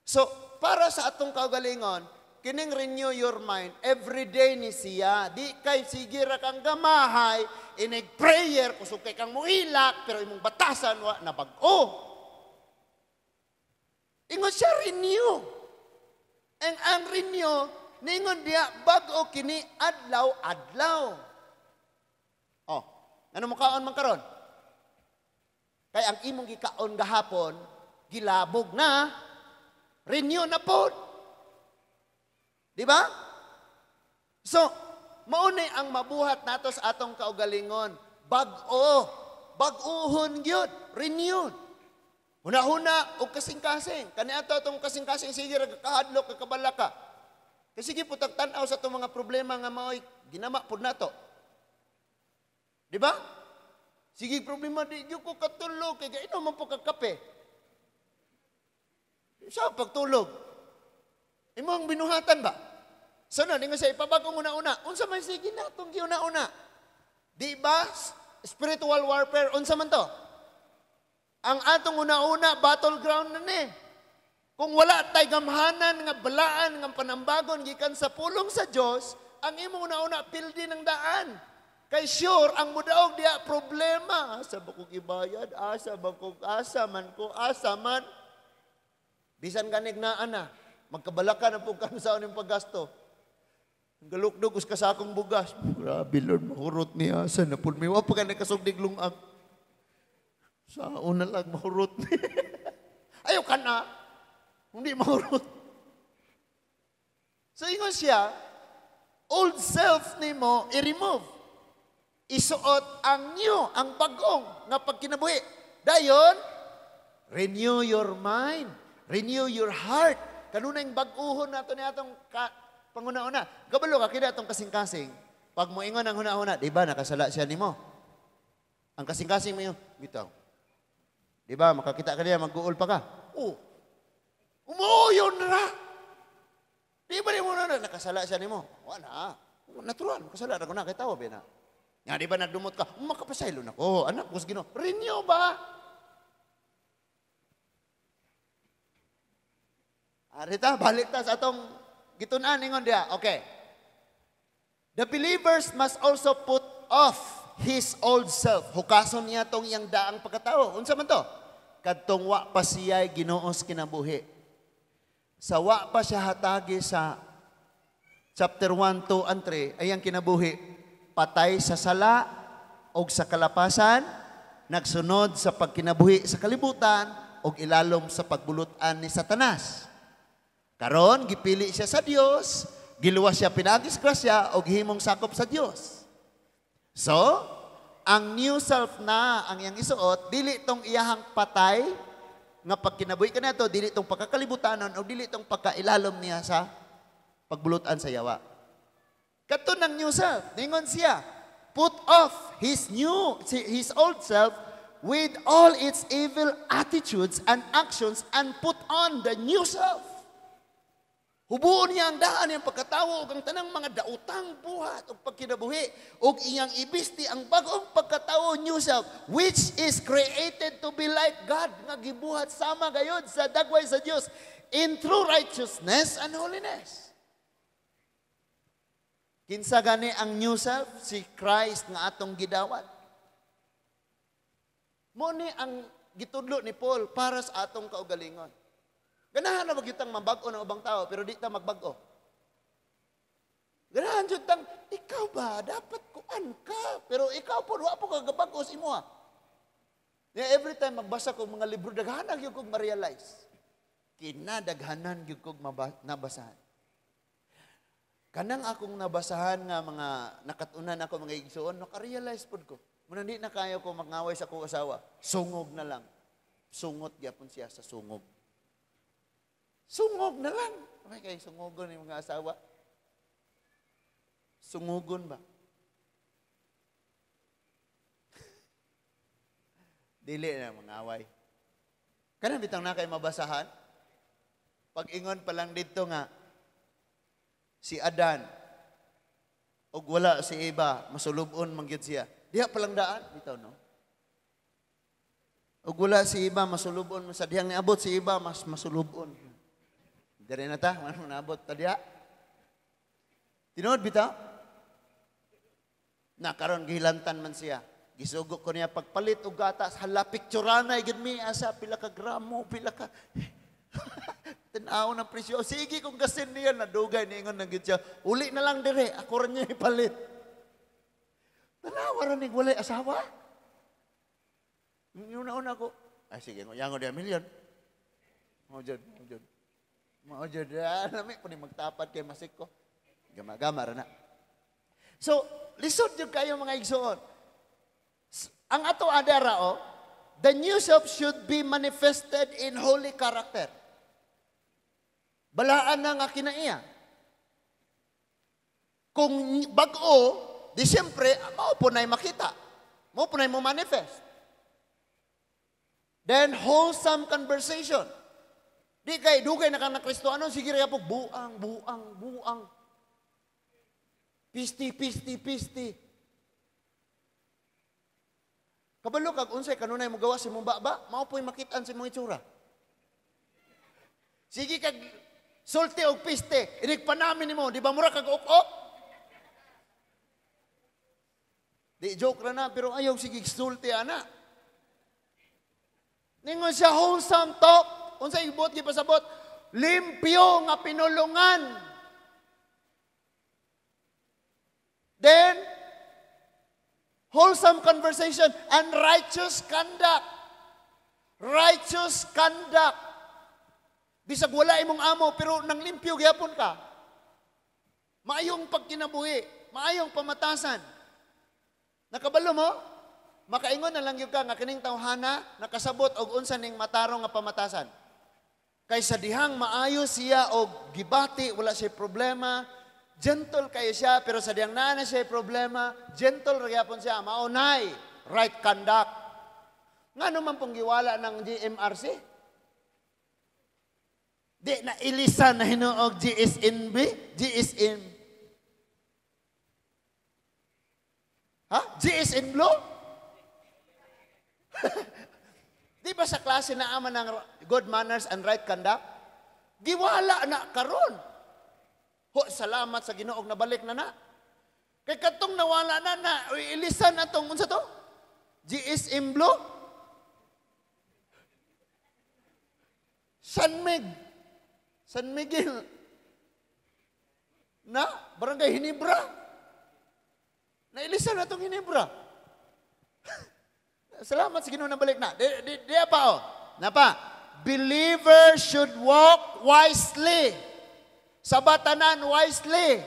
So, para sa atong kaugalingon, kining renew your mind, every day ni siya. Di kay sige ra kang gamahay, inig prayer, kusog kay kang muilak, pero imong batasan wa na bag-o. Ingon siya, renew. Ang renew, ningon diya, bag-o kini adlaw, adlaw. Oh, ano mo kaon man karon? Kay ang imong gikaon gahapon, gilabog na, renew na pod. Di ba? So, maunay ang mabuhat nato sa atong kaugalingon. Bag-o, bag-uhon gyud, renewed. Huna-huna og kasing-kasing. Kani ato atong kasing-kasing sige ra kahadlok kakabala ka. Kasi sige putag tan-aw sa atong mga problema nga maoy ginama pud nato. Di ba? Sige problema di gyud ko katulog kay gainom man po kag kape. Sa pagtulog. Imong binuhatan ba? So na, ningon siya, ipabag-ong una-una. Unsa man sige natong giuna-una? Di ba? Spiritual warfare, unsa man to? Ang atong una-una, battleground na ni. Kung wala tay gamhanan nga balaan nga panambagon gikan sa pulong sa Dios, ang imong una-una pildi ng daan. Kay sure ang mudaog diya problema. Asa ba kog ibayad? Asa ba kog asa man ko? Asa man? Bisan ganig naa na, magkabalaka na po kang sa inyong paggasto. Galukdog us ka sa akong bugas. Grabe Lord, mahurot niya. Asa na po mi? Wa pa ka nakasugdig lungag. Sa una lang mahurot ni. Ayaw ka na. Hindi mahurot. So ingon siya, old self nimo i-remove. Isuot ang new, ang bagong nga pagkinabuhi. Dayon, renew your mind, renew your heart. Kanunay bag-uhon nato ni atong panguna-una. Kabalo ka kina atong kasing-kasing. Pag moingon ang huna-huna, di ba nakasala siya nimo? Ang kasing-kasing mo yun, bitaw. Di ba makakita ka niya, mag-uol pa ka. Oh, umuuyon ra. Di ba nimo na nakasala siya nimo? Wala. Natural, makasala ra ko na kay tawo ba na. Nga di ba nagdumot ka, makapasaylo na ko, anak ko sa Ginoo. Renew ba? Arita, balik ta sa atong gitun-an ingon diha. Okay. The believers must also put off his old self. Hukason niya tong iyang daang pagkatao. Unsa man to? Kadtong wa pa siya'y Ginoo sa kinabuhi. Sa wa pa siya hatagi sa chapter 1, 2, and 3, ay ang kinabuhi, patay sa sala Og sa kalapasan, nagsunod sa pagkinabuhi sa kalibutan og ilalom sa pagbulutan ni Satanas. Karon gipili siya sa Dios, giluwas siya pinaagis grasya og himong sakop sa Dios. So, ang new self na ang iyang isuot, dili tong iyahang patay nga pagkinabuhi kanato, dili tong pagkakalibutanon o dili tong pagkailalom niya sa pagbulutan sa yawa. Kato ng new self, ningon siya, put off his old self with all its evil attitudes and actions and put on the new self. Hubuon niya ang daan niyang pagkatawo ug ang tanang mga daotang buhat ug pagkinabuhi ug iyang ibisti ang bag-ong pagkatawo, new self, which is created to be like God, nga gibuhat sama gayod sa dagway sa Dios in true righteousness and holiness. Kinsa gani ang new self? Si Christ nga atong gidawat. Mo ni ang gitudlo ni Paul para sa atong kaugalingon. Ganahan na ba kitang mabag-o ng ubang tao, pero di ta magbag-o? Ganahan jud tang, ikaw ba, dapat kuan ka, pero ikaw po, wa po kagabag-o sa imoha. Yeah, every time magbasa ko mga libro, daghanan gyud kog ma-realize. Kinadaghanan gyud kog nabasahan. Kanang akong nabasahan nga mga nakatunan ako mga igsuon, naka-realize pod ko. Muna di na kayo ko magngaway sa akong asawa. Sungog na lang. Sungot gyapon siya sa sungog. Sungog na lang. Okay, kay sungogon yung mga asawa. Sungugon ba? Dili na mangaway. Kanang bitang na kay mabasahan? Pag-ingon pa lang dito nga, si Adan, og wala si Eva, masulubon man gyud siya. Diha pa lang daan, bitaw no? Og wala si Eva, masulubon. Sa dihang niabot si Eva, mas masulubon. Dire na ta, manong naabot ta diha. Tinuod bitaw? Na karon gihilantan man siya. Gisugo ko niya pagpalit og gatas, hala picturana gid mi asa pila ka gramo, pila ka tan-aw ng presyo. Sige kung gasin niya nadugay niingon na gid siya. Uli na lang dire, ako ra niya ipalit. Tanawa ra nig walay asawa. Una-una ko, ay sige, yango diha milyon. Mao jud, mao jud. Mao jud, lami po ni magtapat kay masiko. Gama-gama ra na. So, lisod jud kayo mga igsoon. Ang ato adara o, the new self should be manifested in holy character. Balaan na nga kinaiya. Kung bag-o, di siyempre, mao po na'y makita. Mao po na'y mo manifest. Then, wholesome conversation. Di kay dugay na kang na Kristoano, sige ra po, buang, buang, buang. Pisti, pisti, pisti. Kabalo kag unsay kanunay mo gawa sa imong baba, mao po'y makit-an sa imong itsura. Sige kag sulti og piste, inig panamin nimo, di ba mura kag ok-ok? Di joke ra na, pero ayaw sige sulti ana. Ningon siya wholesome talk. Unsay ibuot gipasabot? Limpyo nga pinulungan. Then wholesome conversation and righteous conduct. Righteous conduct. Bisag wala imong amo, pero nang limpyo gyapon ka. Maayong pagkinabuhi, maayong pamatasan. Nakabalo mo? Makaingon na lang yun ka nga kining tawhana nakasabot og unsa ning matarong nga pamatasan. Kaysa dihang maayo siya og gibati, wala siya problema, gentle kayo siya, pero sa dihang naa na siya problema, gentle ra gyapon siya, maunay right conduct. Ngano man pong giwala ng GMRC? Di na ilisan na hinuog GSNB, GSN. Ha? GSN Blue? Di ba sa klase na ama ng good manners and right conduct? Giwala na karon. Ho, salamat sa Ginoo nabalik na na. Kay katong nawala na na, ilisan na tong unsa to? GSM Blue? San Mig. San Miguel. Na, Barangay Hinebra. Nailisan na tong Hinebra. Salamat sa Ginoo, nabalik na. Di, di, di pa oh. Napa. Believers should walk wisely. Sa batanan, wisely.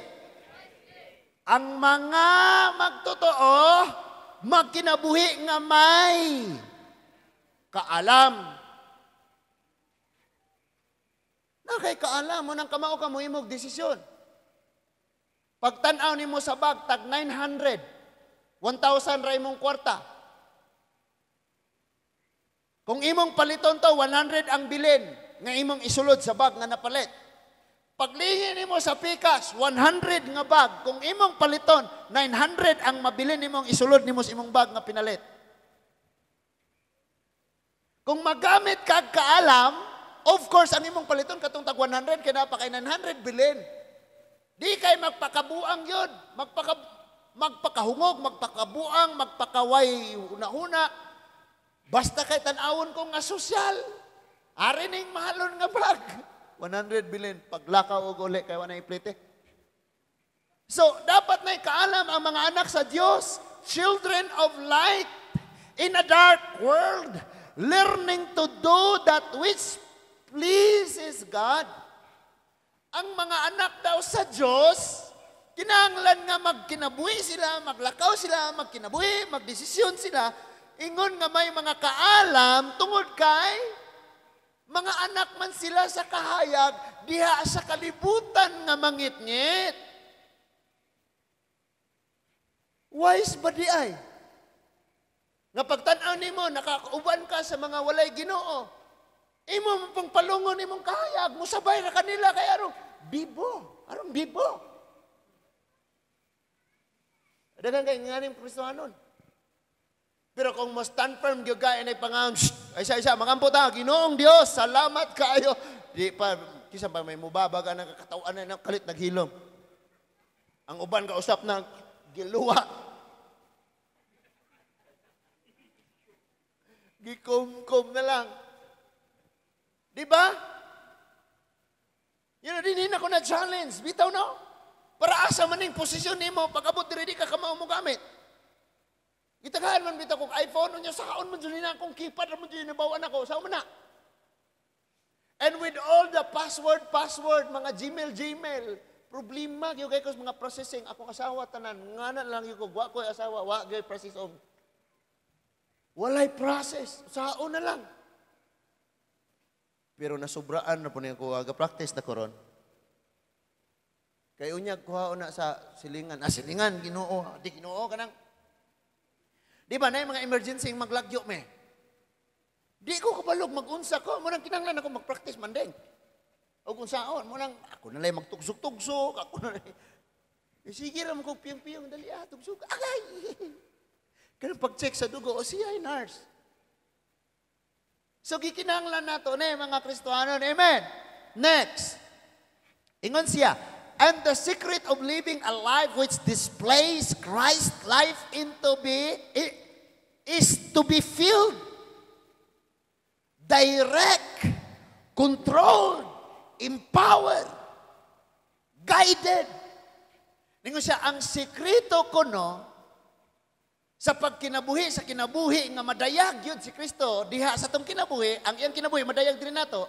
Ang mga magtotoo, magkinabuhi nga may kaalam. Na kay kaalam mo nang kamao ka mo imog desisyon. Pagtan-aw nimo sa bag, tag 900, 1,000 ra imong kwarta. Kung imong paliton to, 100 ang bilin nga imong isulod sa bag nga napalit. Paglihi nimo sa pikas, 100 nga bag. Kung imong paliton, 900 ang mabilin nimong isulod nimo sa imong bag nga pinalit. Kung magamit kag kaalam, of course, ang imong paliton katong tag 100, kaya pa kay 900 bilin. Di kay magpakabuang yun. Magpakahungog, magpakabuang, magpakaway una-una. Basta kay tan-awon ko nga sosyal. Ari ning mahalon nga bag. 100 bilin. Paglakaw og uli kay wala iplite. So, dapat na kaalam ang mga anak sa Dios, children of light in a dark world, learning to do that which pleases God. Ang mga anak daw sa Diyos, kinahanglan nga magkinabuhi sila, maglakaw sila, magkinabuhi, magdesisyon sila, ingon nga may mga kaalam tungod kay mga anak man sila sa kahayag diha sa kalibutan nga mangitngit. Wise ba di ay? Nga pagtan-aw nimo, nakakauban ka sa mga walay Ginoo. Imo pang palungon imong kahayag, musabay ra kanila kay arong bibo, arong bibo. Daghan kay nganing Kristohanon. Pero kung mo stand firm gyud ka inay pangaon, ay isa isa magampo ta, Ginoong Dios, salamat kaayo. Di pa kisa pa may mubabag ang kakatawan na kalit naghilom. Ang uban kausap na giluwa. Gikumkum na lang. Di ba? Yun na din ako na challenge. Bitaw no? Para asa man ning posisyon nimo pag-abot diri di ka kamao mo gamit. Gitagahan man bitaw kong iPhone unya saon man jud na akong keypad ra man jud nabawan ako. Sao man na? And with all the password, password, mga Gmail, Gmail, problema gyud kay ko sa mga processing. Akong asawa tanan, ngana lang gyud ko, wa ko'y asawa, wa gyud process og. Walay process, saon na lang. Pero nasubraan na po niya ko, aga-practice na koron. Kay unyag kuha na sa silingan. Ah, silingan, Ginoo. Di Ginoo kanang. Di ba na yung mga emergency yung maglagyo me? Di ko kabalog mag-unsa ko. Munang kinahanglan ako mag-practice mandeng. O kung saon, munang ako na lang magtugsok-tugsok, ako na lang. Eh, sige ra mo kong piyong-piyong, dali ah, tugsok. Agay! Kaya pag-check sa dugo, o siya ay nurse. So gikinahanglan nato na mga Kristohanon. Amen. Next. Ingon siya, and the secret of living a life which displays Christ's life into be is to be filled, direct, controlled, empowered, guided. Ningon siya, ang sekreto kuno sa pagkinabuhi, sa kinabuhi nga madayag yun si Kristo, diha sa atong kinabuhi, ang iyang kinabuhi, madayag din nato,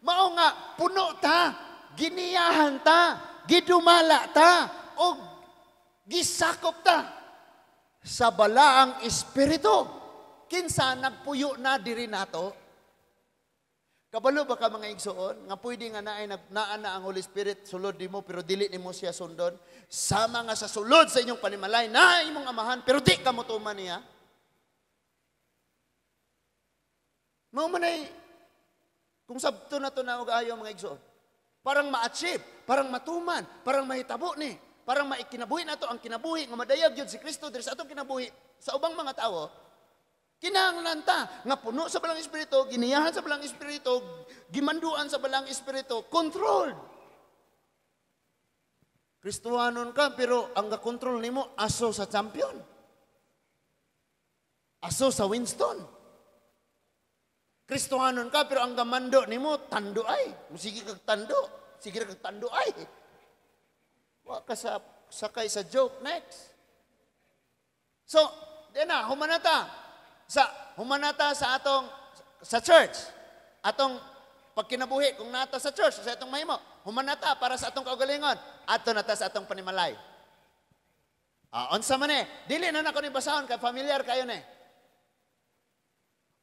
mao nga, puno ta, giniyahan ta, gidumala ta, o gisakop ta sa balaang espiritu. Kinsa nagpuyo na diri nato? Kabalo ba ka mga igsoon nga pwede nga naay naa na ang Holy Spirit sulod nimo pero dili nimo siya sundon? Sama nga sa sulod sa inyong panimalay na imong amahan pero di ka motuman niya. Mao man ay kung sabto na to na og ayo mga igsoon. Parang ma-achieve, parang matuman, parang mahitabo ni, parang maikinabuhi nato ang kinabuhi nga madayag gyud si Kristo diri sa atong kinabuhi sa ubang mga tawo. Kinahanglan ta nga puno sa Balang Espiritu, giniyahan sa Balang Espiritu, gimanduan sa Balang Espiritu, controlled. Kristohanon ka pero ang gakontrol nimo aso sa champion. Aso sa Winston. Kristohanon ka pero ang gamando nimo tando ay. Sige kag tando, sige kag tando ay. Wa ka sa sakay sa joke. Next. So, di na humanata. Sa humanata sa atong sa church. Atong pagkinabuhi kung nata sa church sa atong mahimo, humanata para sa atong kaugalingon, adto na ta sa atong panimalay. Unsa man eh, dili na nako ni basahon kay familiar kayo ni.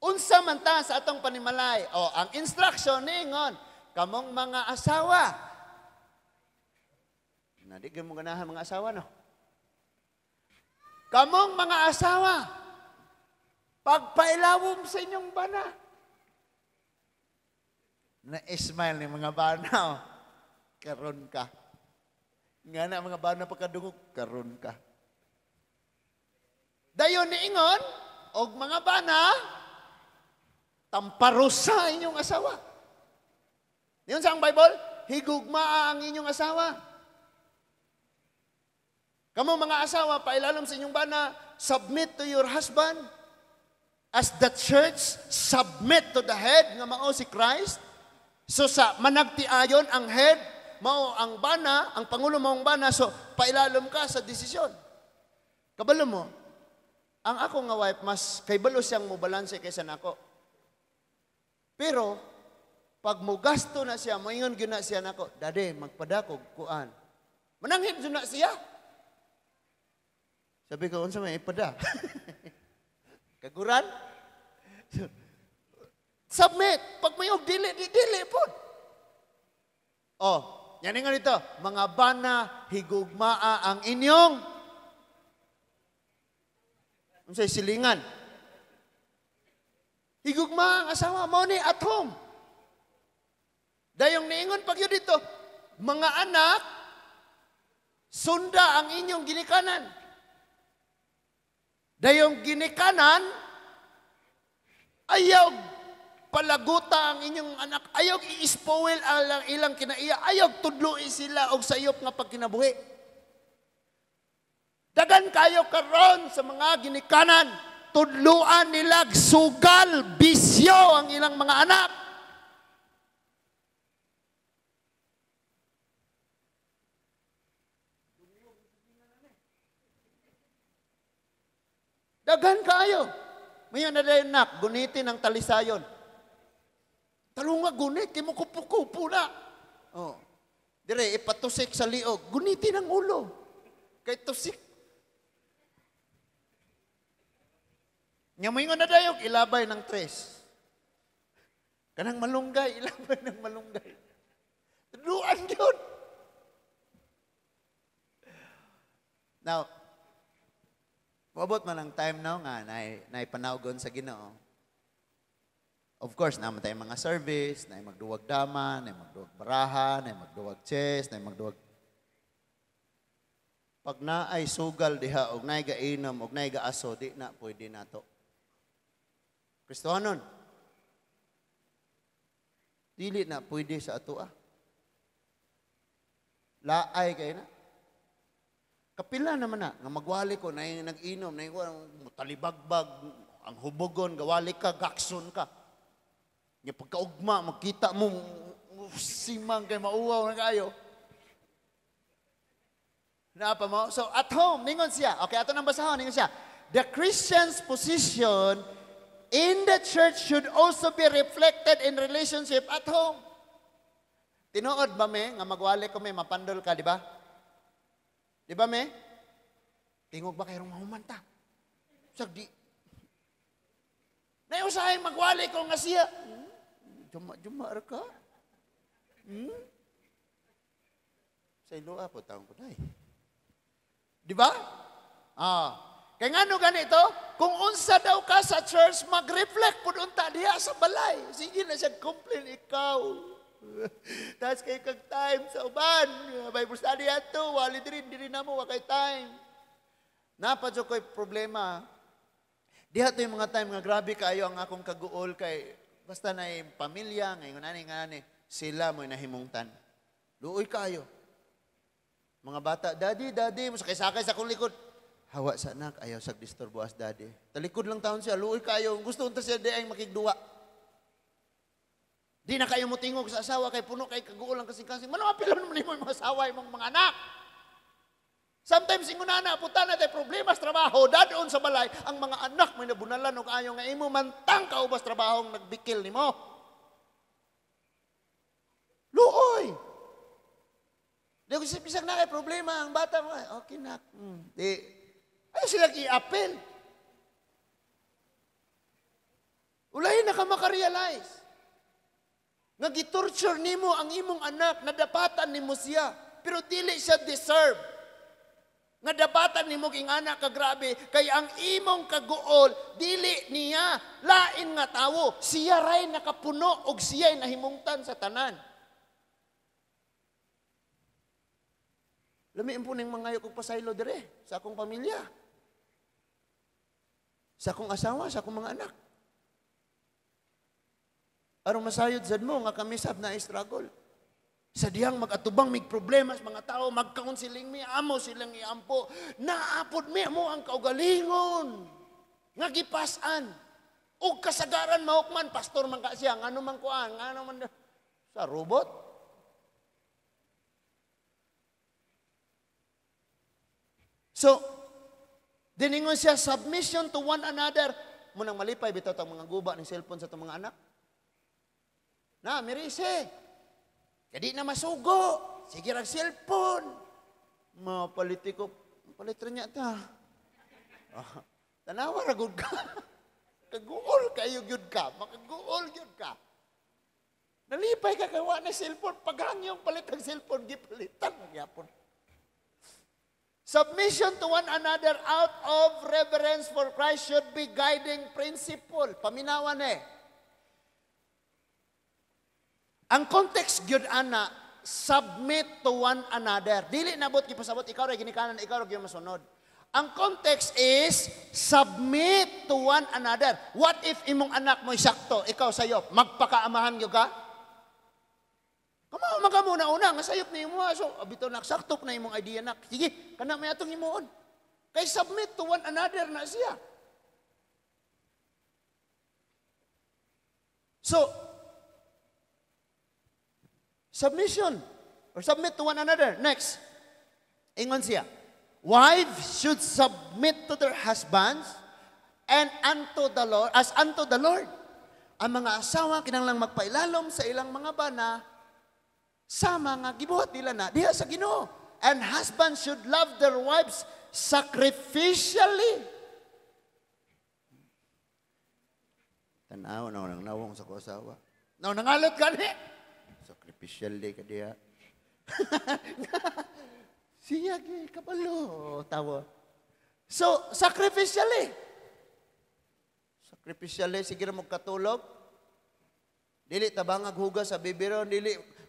Unsa man ta sa atong panimalay? O, ang instruction niingon, kamong mga asawa. Na di mo ganahan mga asawa, no? Kamong mga asawa, pagpailawom sa inyong bana. Na-smile ni mga bana, oh. Karon ka. Nga na mga bana pagkadungog, karon ka. Dayon niingon, og mga bana, tamparosa inyong asawa. Niyon sa ang Bible, higugmaa ang inyong asawa. Kamo mga asawa, pailalom sa inyong bana, submit to your husband. As the church submit to the head, nga mao si Christ. So sa managtiayon ang head, mao ang bana, ang pangulo maong bana, so pailalom ka sa desisyon. Kabalo mo, ang ako nga wife, mas kaybalo siyang mobalanse kaysa nako. Pero, pag mogasto na siya, moingon gyud na siya nako, "Daddy, magpadakog kuan." Mananghid jud na siya. Sabi ko, "Unsa may ipada? Kaguran?" Submit. Pag may og dili, di dili pod. Oh, yan nga dito, mga bana, higugmaa ang inyong unsay silingan. Higugma ang asawa mo ni at home. Dayong niingon pag yun dito, mga anak, sunda ang inyong ginikanan. Dayong ginikanan, ayaw palaguta ang inyong anak, ayaw i-spoil ang ilang kinaiya, ayaw tudloi sila og sayop nga pagkinabuhi. Dagan kayo karon sa mga ginikanan, tudluan nila sugal, bisyo ang ilang mga anak. Daghan kayo. Mayon na dayon nak, gunitin ang talisayon. Talunga gunit, kay mo kupo-kupo na. Oh. Dire, ipatusik sa liog, gunitin ang ulo. Kay tusik. Nya moingon na dayog, ilabay ng tres. Kanang malunggay, ilabay ng malunggay. Duan yun. Now, moabot man ang time now nga naipanawgon sa Ginoo. Of course, naman tayo mga service, na magduwag dama, na magduwag baraha, na magduwag chess, na magduwag. Pag naay sugal diha, og naay gainom, og naay gaaso, di na pwede nato. Kristohanon, dili na pwede sa ato ah. Laay kayo na. Kapila naman na, nga magwali ko, na nag-inom, na talibagbag, ang hubogon, gawali ka, gakson ka. Nga pagkaugma, makita mo, simang kay mauwaw na kayo. Naapa mo? So, at home, ningon siya. Okay, ato nang basahon, ningon siya. The Christian's position in the church should also be reflected in relationship at home. Tinuod ba me, nga magwali ko me, mapandol ka, di ba? Di ba me? Tingog ba kayong mahumanta? Sag di. Naiusahay magwali ko nga siya. Juma-juma ka? Hmm? Sa ilua po, taong ko na eh. Di ba? Ah. Kaya nga no ganito, kung unsa daw ka sa church, mag-reflect po unta diha sa balay. Sige na siya, complain ikaw. Tapos kay kag time sa uban. Bible study ato, wali diri, diri na mo, wakay time. Napadyo ko'y problema. Diha to yung mga time nga grabe kayo ang akong kaguol kay basta na yung pamilya, ngayon ani nga ani, sila mo'y nahimungtan. Luoy kayo. Mga bata, "Daddy, daddy," mo sakay-sakay sa akong likod. "Hawa sa anak, ayaw sa disturbo as daddy." Talikod lang taon siya, luoy kayo. Gusto unta siya di ay makigduwa. Di na kayo motingog sa asawa kay puno kay kaguol ang kasing-kasing. Mano apil naman nimo yung mga asawa imong mga anak. Sometimes ingon na puta na tay problema sa trabaho, dadon sa balay ang mga anak may nabunalan og ayo nga imo mantang kaubas trabaho nagbikil nimo. Luoy. Di ko bisag na kay problema ang bata mo, okay na. Di ayo sila i-appeal. Ulay na ka makarealize. Nga gitorture nimo ang imong anak, nadapatan nimo siya, pero dili siya deserve. Nga dapatan nimo king anak ka grabe kay ang imong kaguol dili niya lain nga tawo, siya ray nakapuno og siya'y nahimungtan sa tanan. Lami po ning mangayo kog pasaylo dire sa akong pamilya, sa akong asawa, sa akong mga anak. Aron masayod sad mo nga kami sab na struggle. Sa dihang mag-atubang mig problema sa mga tao, mag-counseling mi, amo silang iampo. Naapod mi amo ang kaugalingon nga gipasan. Og kasagaran mahukman, pastor man ka siya, ngano man kuan, ngano man sa robot. So, diningon siya, submission to one another. Munang malipay bitaw tang mga guba ng cellphone sa itong mga anak. Na, mirise. Kadi na masugo. Sige rag cellphone. Mga politiko, palit niya ta. Oh, tanawa ra gud ka. Kaguol kayo gyud ka. Makaguol gyud ka. Nalipay ka kay wa na cellphone. Paghangyong palit ang cellphone, gipalitan magyapon. Submission to one another out of reverence for Christ should be guiding principle. Paminawan eh. Ang context gyud ana, submit to one another. Dili nabot gipasabot ikaw ra ginikanan, ikaw ra gyud masunod. Ang context is submit to one another. What if imong anak mo sakto, ikaw sayop, magpakaamahan gyud ka? Kamo man ka muna una nga sayop ni imo, so bitaw nak sakto na imong idea nak. Sige, kana may atong himuon. Kay submit to one another na siya. So submission or submit to one another. Next, ingon siya, wives should submit to their husbands and unto the Lord, as unto the Lord. Ang mga asawa kinahanglang magpailalom sa ilang mga bana sama nga gibuhat nila na diha sa Ginoo. And husbands should love their wives sacrificially. Tanaw na nang nawong sa ko asawa. Naw nangalot gani. Sacrificially ka diha. Siya gi kabalo tawo. So sacrificially. Sacrificially sige ra mo katulog. Dili tabangag hugas sa bibiron,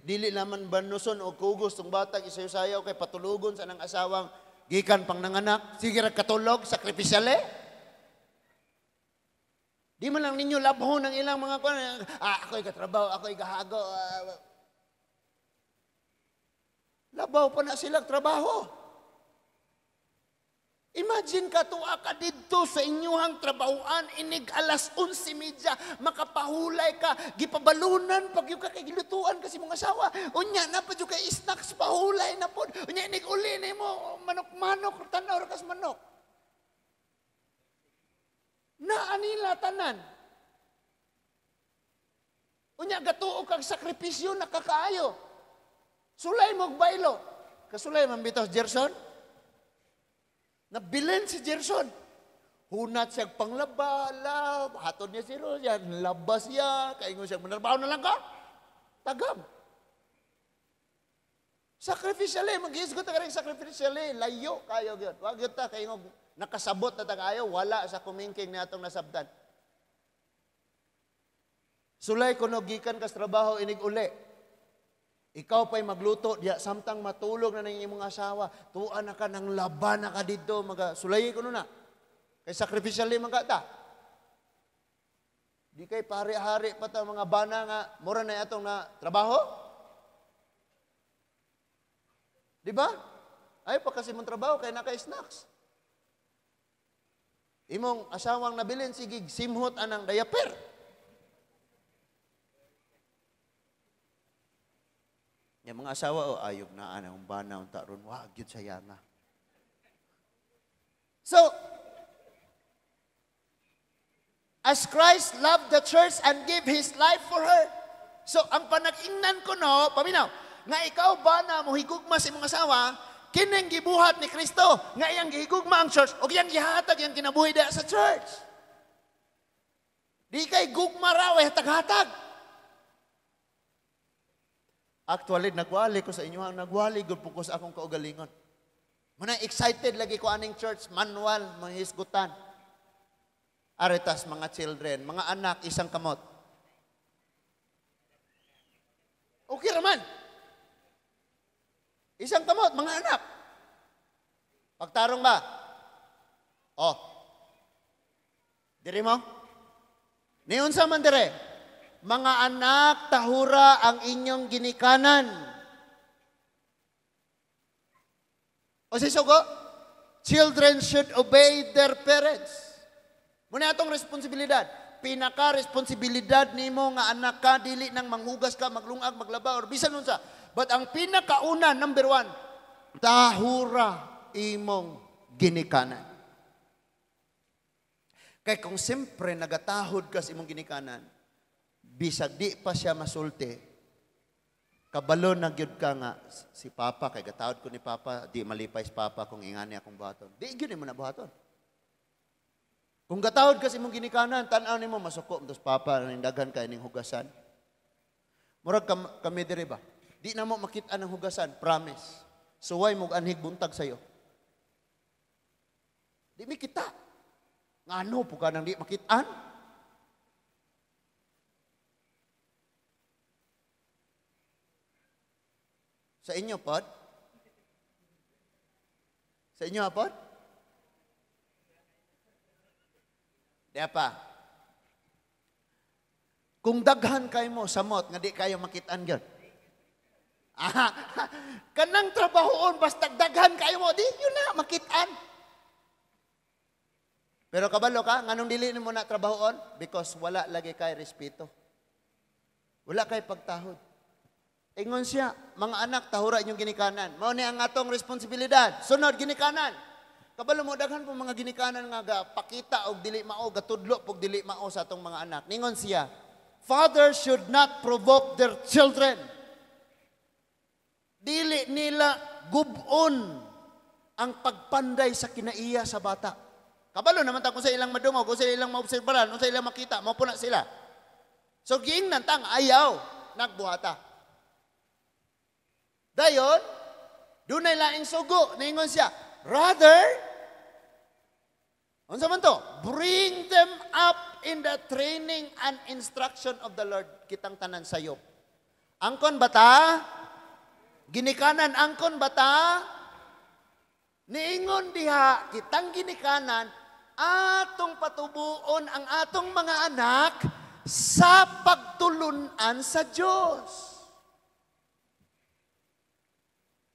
dili naman banuson o kugos tong batag isayo-sayaw kay patulugon sa nang asawang gikan pang nanganak. Sige ra katulog sacrificially. Di man lang ninyo labhon ang ilang mga kuan. Ako'y katrabaho, ako'y gahago. Labaw pa na silang trabaho. Imagine ka, tuwa ka dito sa inyuhang trabahoan, inig alas 11:30, makapahulay ka, gipabalunan, pag yung ka kay gilutuan kasi mong asawa, unya na pa yung kay snacks, pahulay na po, unya inig uli na mo, manok-manok, tanaw kas manok. Naanila tanan. Unya gatuo kag sakripisyo nakakaayo. Sulay mo og baylo. Kasulay man bitaw Gerson. Nabilin si Gerson. Hunat siya panglaba, lab, hatod niya si Rose, yan, labas siya, kaingon siya, manarbaho na lang ka. Tagam. Sacrificially, mag-iisgot ka rin sacrificially, layo kayo yun. Wag yun ta, kaingon, nakasabot na tagayo, wala sa kumingking na atong nasabtan. Sulay kuno gikan kas trabaho inig uli. Ikaw pa'y magluto diya samtang matulog na ng imong asawa, tuan na ka nang laban na ka didto, maga sulay kuno na. Kay sacrificially man ka ta. Di kay pare-hari pa ta mga bana nga mura na atong na trabaho. Di ba? Ay pa kasi mong trabaho kay naka snacks. Imong asawang nabilin sige simhot anang diaper. Yung mga asawa, oh, ayog na anang bana unta ron, wag gyud saya nga. So, as Christ loved the church and gave His life for her. So, ang panag-ingnan ko no, paminaw, nga ikaw ba na mohigugma sa imong asawa, kining gibuhat ni Kristo, nga iyang gihigugma ang church, o iyang gihatag iyang kinabuhi diha sa church. Di kay gugma raw, ay hatag-hatag. Actually, nagwali ko sa inyo, ang nagwali gud po ko sa akong kaugalingon. Muna excited lagi ko aning church manual, mahisgutan. Aretas mga children, mga anak, isang kamot. Okay raman. Isang kamot, mga anak. Pagtarong ba? Oh. Diri mo? Niunsa man dire? Mga anak, tahura ang inyong ginikanan. O si Sugo? Children should obey their parents. Muna atong responsibilidad. Pinaka-responsibilidad nimo nga anak ka, dili nang manghugas ka, maglungag, maglaba, or bisan unsa. But ang pinakauna, number one, tahura imong ginikanan. Kay kung siyempre nagatahod ka sa imong ginikanan, bisag di pa siya masulti, kabalo na gyud ka nga, si Papa, kay gatahod ko ni Papa, di malipay si Papa kung ingani akong buhaton. Di gyud nimo na buhaton. Kung gatahod ka sa imong ginikanan, tan-aw nimo masuko dos Papa, nindaghan kay ning hugasan. Murag kami diri ba? Di na mo makita ng hugasan, promise. Suway mo anhig buntag sayo. Di mi kita. Ngano po ka nang di makitaan? Sa inyo, pod? Sa inyo, pod? Di pa. Kung daghan kayo mo, samot, nga di kayo makitaan gyud. Ah, kanang trabahoon, basta daghan kayo mo, di yun na, makitaan. Pero kabalo ka, nganong dili nimo na trabahoon? Because wala lagi kay respeto. Wala kay pagtahod. Ingon siya, mga anak, tahura inyong ginikanan. Mao ni ang atong responsibilidad. Sunod, ginikanan. Kabalo mo, daghan po mga ginikanan nga gapakita og dili mao, gatudlo pog dili mao sa atong mga anak. Ningon siya, fathers should not provoke their children. Dili nila gubon ang pagpanday sa kinaiya sa bata. Kabalo naman ta kung sa ilang madungog, kung sa ilang maobserbaran, kung sa ilang makita, mao po na sila. So giingnan tang ayaw nagbuhata. Dayon, dunay laing sugo, ningon siya, rather, unsa man to? Bring them up in the training and instruction of the Lord. Kitang tanan sayop. Angkon bata? Ginikanan angkon bata? Niingon diha, kitang ginikanan, atong patubuon ang atong mga anak sa pagtulunan sa Diyos.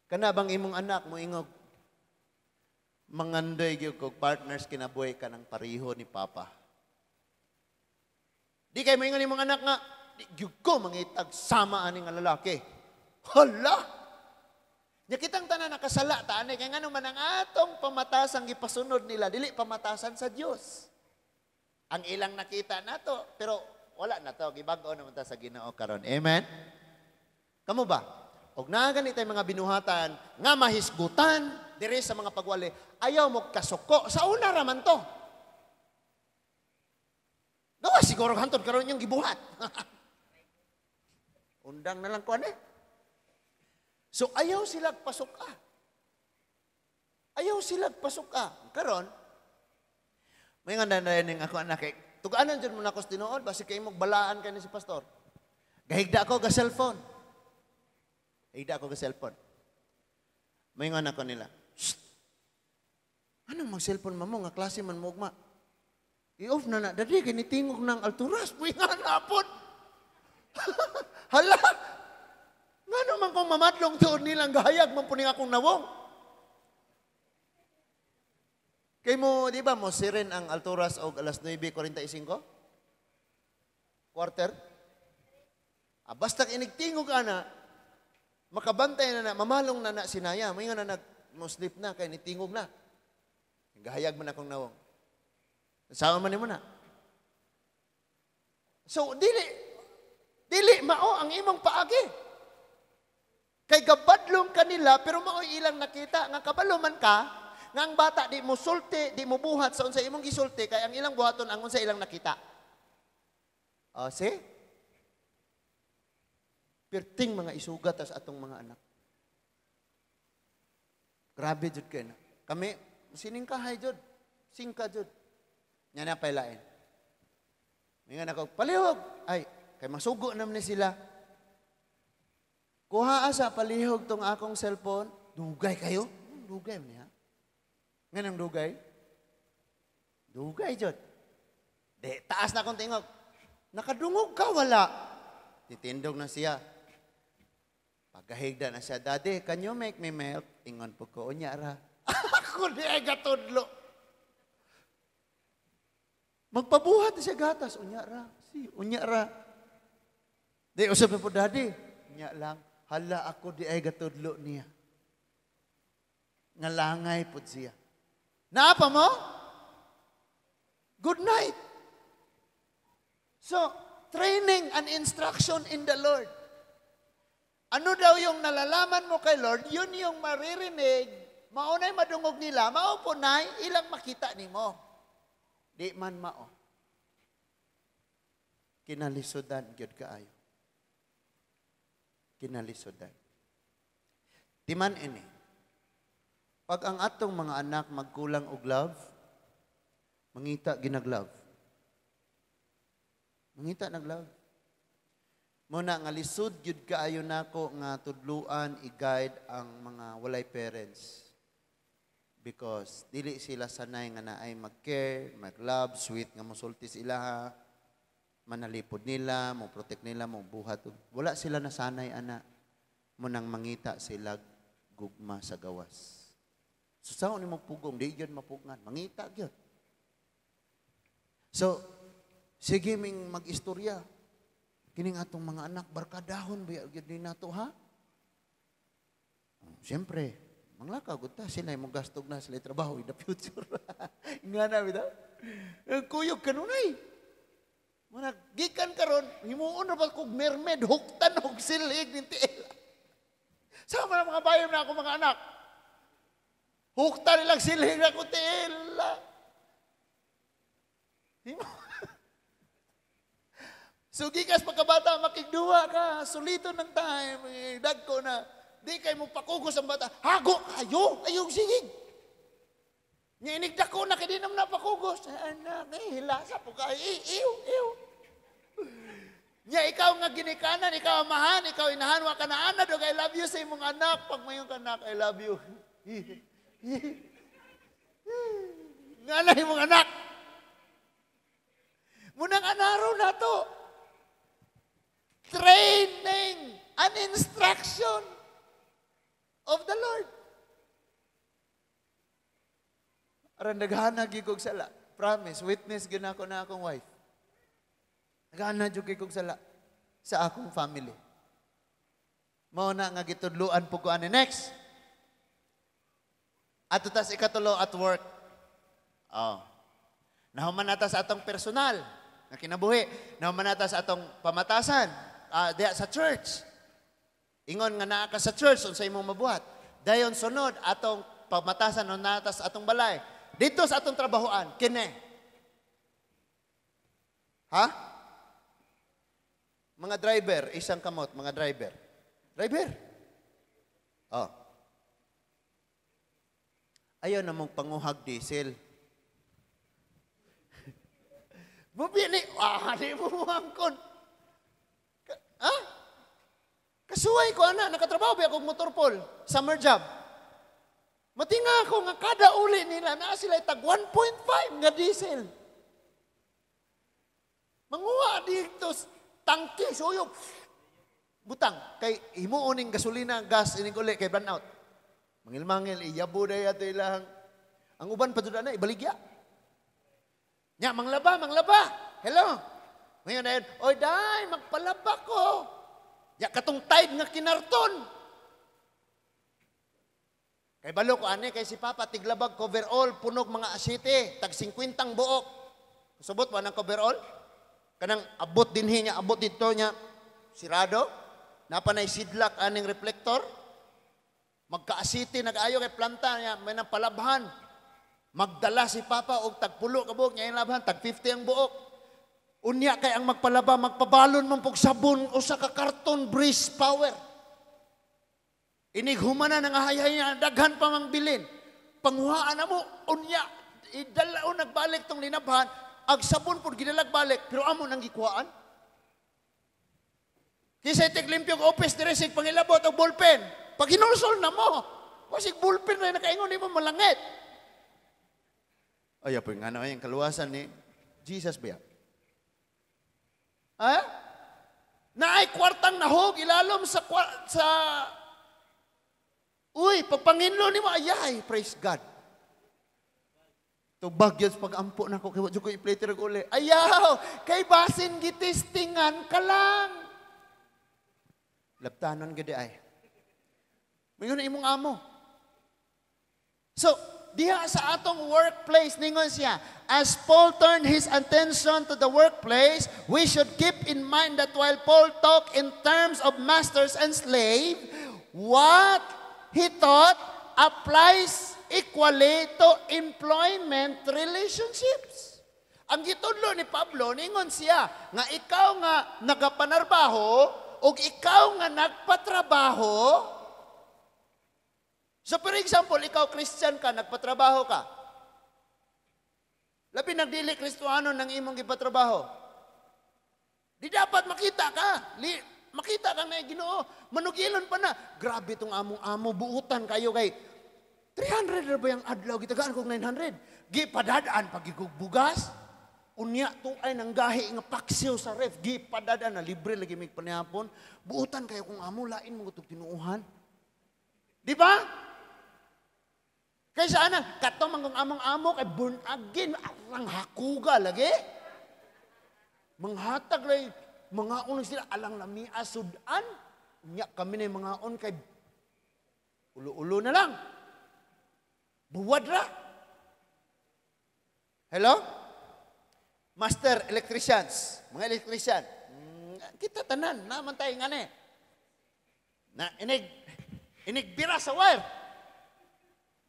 Kana bang imong anak mo ingog, mangandoy gyud kog partners kinabuhi ka ng pariho ni Papa. Di kay moingon imong anak nga, di gyud ko mangitag sama ani nga lalaki. Hala! Nya kitang tanan nakasala ta ani kay ngano man ang atong pamatasan gipasunod nila dili pamatasan sa Dios. Ang ilang nakita nato pero wala na to, gibag-o naman ta sa Ginoo karon. Amen. Kamo ba? Og naa gani tay mga binuhatan nga mahisgutan diri sa mga pagwali, ayaw mo kasuko. Sa una ra man to. Gawa siguro hantod karon yung gibuhat. Undang na lang ko ani. So ayaw sila pasuka. Ayaw sila pasuka. Karon, may nga nanayaning ako anak kay tug-anan jud mo nako sa tinuod basi kay imong balaan kay ni si pastor. Gahigda ako ga cellphone. Higda ako ga cellphone. May nga nako nila. Shh. Anong mag-cellphone mamo nga klase man mo ugma? I-off na na dadi kay nitingog ng alturas. May nga napod. Hala. Ngano man kung mamadlong tuod nilang gahayag man puning akong nawong. Kay mo, di ba, mo siren ang alturas og alas 9:45? Quarter? Ah, basta inigtingog ana, makabantay na na, mamalong na na sinaya. May nga na nag, mo sleep na, kay nitingog na. Gahayag man akong nawong. Sama man nimo na. So dili dili mao ang imong paagi. Kay gabadlong kanila pero mao ilang nakita nga kabalo man ka nga ang bata di mo sulti, di mo buhat sa unsa imong gisulti kay ang ilang buhaton ang unsa ilang nakita. Oh, see? Perting mga isugat sa atong mga anak. Grabe jud kay na. Kami siningkahay jud. Singka jud. Nya na pailain. Mingan ako, "Palihog." Ay, kay masugo naman ni sila. "Kuha asa palihog tong akong cellphone." Dugay kayo? Dugay man niya. Nganong dugay? Dugay jud. Di, taas na akong tingog. "Nakadungog ka, wala?" Titindog na siya. Pagkahigda na siya, "Daddy, can you make me milk?" Ingon po ko, "Unya ra." Ako di ay gatudlo. Magpabuhat siya gatas, "Unya ra." Si, "Unya ra." Di, usap na po, "Daddy." "Unya lang." Hala, ako di ay gatudlo niya. Ngalangay po siya. Naapa mo? Good night. So, training and instruction in the Lord. Ano daw yung nalalaman mo kay Lord, yun yung maririnig, maunay madungog nila, mao po nay, ilang makita nimo. Di man mao. Kinalisudan gyud kaayo. Kinalisudan. Di man ini. Pag ang atong mga anak magkulang og love, mangita ginag love. Mangita nag love. Muna nga lisod gyud kaayo nako nga tudluan, i-guide ang mga walay parents. Because dili sila sanay nga naay mag-care, mag-love, sweet nga mosulti sa ilaha, manalipod nila, mo protect nila, mo buhat. Wala sila nasanay ana. Munang mangita sila gugma sa gawas. So sa ni mo pugong, di gyud mapugngan, mangita gyud. So, sige ming mag-istorya. Kining atong mga anak, barkadahon ba gyud ni nato, ha? Siyempre, manglakaw gud ta, sila mo gastog na sila trabaho in the future. Nga na bitaw. Kuyog kanunay. Muna gikan karon, himuon ra ba kog mermed, huktan og silhig ning tiil. Sama na mga bayo na ako mga anak. Huktan nilang silhig na ko tiil. Himo. So gikas pagkabata, makigduwa ka, sulito ng time, eh, dagko na. Di kay mo pakugos ang bata. Hago kayo, ayong sigig. Nga inigdako na kay di naman napakugos. Anak, eh, hilasa po kayo. Eh, iw, iw. Nya ikaw nga ginikanan, ikaw amahan, ikaw inahan, wa ka na ana, dog I love you sa imong anak. Pag mayon ka anak, "I love you." Nga na imong anak. Munang anaro na to. Training and instruction of the Lord. Aran naghana gyud kog sala. Promise, witness gyud nako na akong wife. Naghana jud kay kog sala sa akong family. Mao na nga gitudluan po ko ani. Next. Ato tas ikatulo, at work. Oh. Nahuman nata sa atong personal nga kinabuhi. Nahuman nata sa atong pamatasan diha sa church. Ingon nga naa ka sa church, unsay imong mabuhat. Dayon sunod atong pamatasan o nata sa atong balay. Dito sa atong trabahoan, kini. Ha? Mga driver, isang kamot, mga driver. Driver. Oh. Ayaw na mong panguhag diesel. Mubili, di mo muangkon. Ha? Kasuway ko, ana, nakatrabaho ba akong motor pole, summer job. Matinga ako nga kada uli nila, naa sila tag 1.5 nga diesel. Manguha dito, tangke, suyop. Butang, kay himuon ning gasolina, gas, ining uli, kay burn out. Mangil-mangil, iyabo na yato ilang. Ang uban pa doon na, ibaligya. Nya, manglaba, manglaba. Hello. Ngayon na yun, "Oy, day, magpalaba ko." Ya, katong Tide nga kinarton. Kay balo ko ani kay si Papa tiglabag coverall punog mga asite, tag 50 buok. Subot ba ng coverall? Kanang abot dinhi niya, abot dito niya, sirado. Napa nay sidlak aning reflector. Magkaasite nag-ayo kay planta niya, may nang palabhan. Magdala si Papa og tag 10 ka buok niya labhan, tag 50 ang buok. Unya kay ang magpalaba, magpabalon man pug sabon usa ka karton Breeze Power. Inig humana nga hayhay niya, daghan pa mang bilin. Panguhaan na mo, unya, idala o nagbalik tong linabhan, ag sabon pud gidalag balik, pero amo nang gikuhaan. Kisay tiglimpyog office dire sig pangilabot og ballpen. Pag hinulsol na mo, wasig ballpen na nakaingon nimo malangit. Ay, po nga na ang kaluwasan ni Jesus ba? Ha? Naay kwartang nahog ilalom sa. Uy, pagpanginlo nimo, ayay, praise God. Tubag yun sa pag-ampo na ko, kay wa jud ko i-play uli. Ayaw, kay basin gitistingan ka lang. Labtanon gid ay. Mayon na imong amo. So, diha sa atong workplace, ningon siya, as Paul turned his attention to the workplace, we should keep in mind that while Paul talked in terms of masters and slave, what he taught applies equally to employment relationships. Ang gitudlo ni Pablo, ningon siya, nga ikaw nga nagapanarbaho, o ikaw nga nagpatrabaho. So for example, ikaw Christian ka, nagpatrabaho ka. Labi nagdili Kristohanon ng imong gipatrabaho. Di dapat makita ka. Makita ka na Ginoo. Manugilon pa na. Grabe tong among amo, buutan kayo kay 300 na ba yung adlaw? Gitagaan kong 900. Gipadadaan pagigugbugas. Unya tuay nang gahi nga paksiw sa ref. Gipadadaan na libre lagi mig panihapon. Buutan kayo kung amo, lain mo itong tinuuhan. Di ba? Kaysa ana, kato man kung among amo kay born again, arang hakuga lagi. Manghatag lay mga unang sila alang lamia sudan. Unya kami na mga on kay ulo-ulo na lang. Buwad ra. Hello? Master electricians, mga electrician. Kita tanan, naman tayo nga ni. Na inig bira sa wire.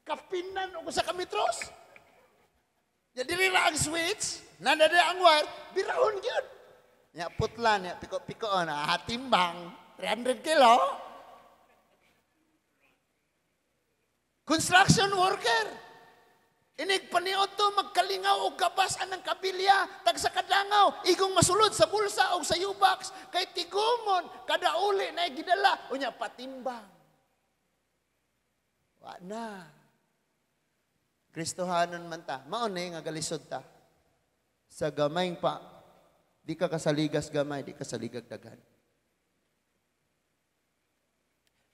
Kapinan og sa kamitros. Ya diri ra ang switch, nandada ang wire, birahon gyud. Ya putlan ya piko-piko na timbang 300 kilo. Construction worker. Inig paniod to magkalingaw og gabas anang kabilya tag sa kadangaw igong masulod sa bulsa og sa U-box kay tigumon kada uli na gidala unya patimbang. Wa na. Kristohanon man ta. Mao ni nga galisod ta. Sa gamayng pa, di ka kasaligas gamay, di ka saligag daghan.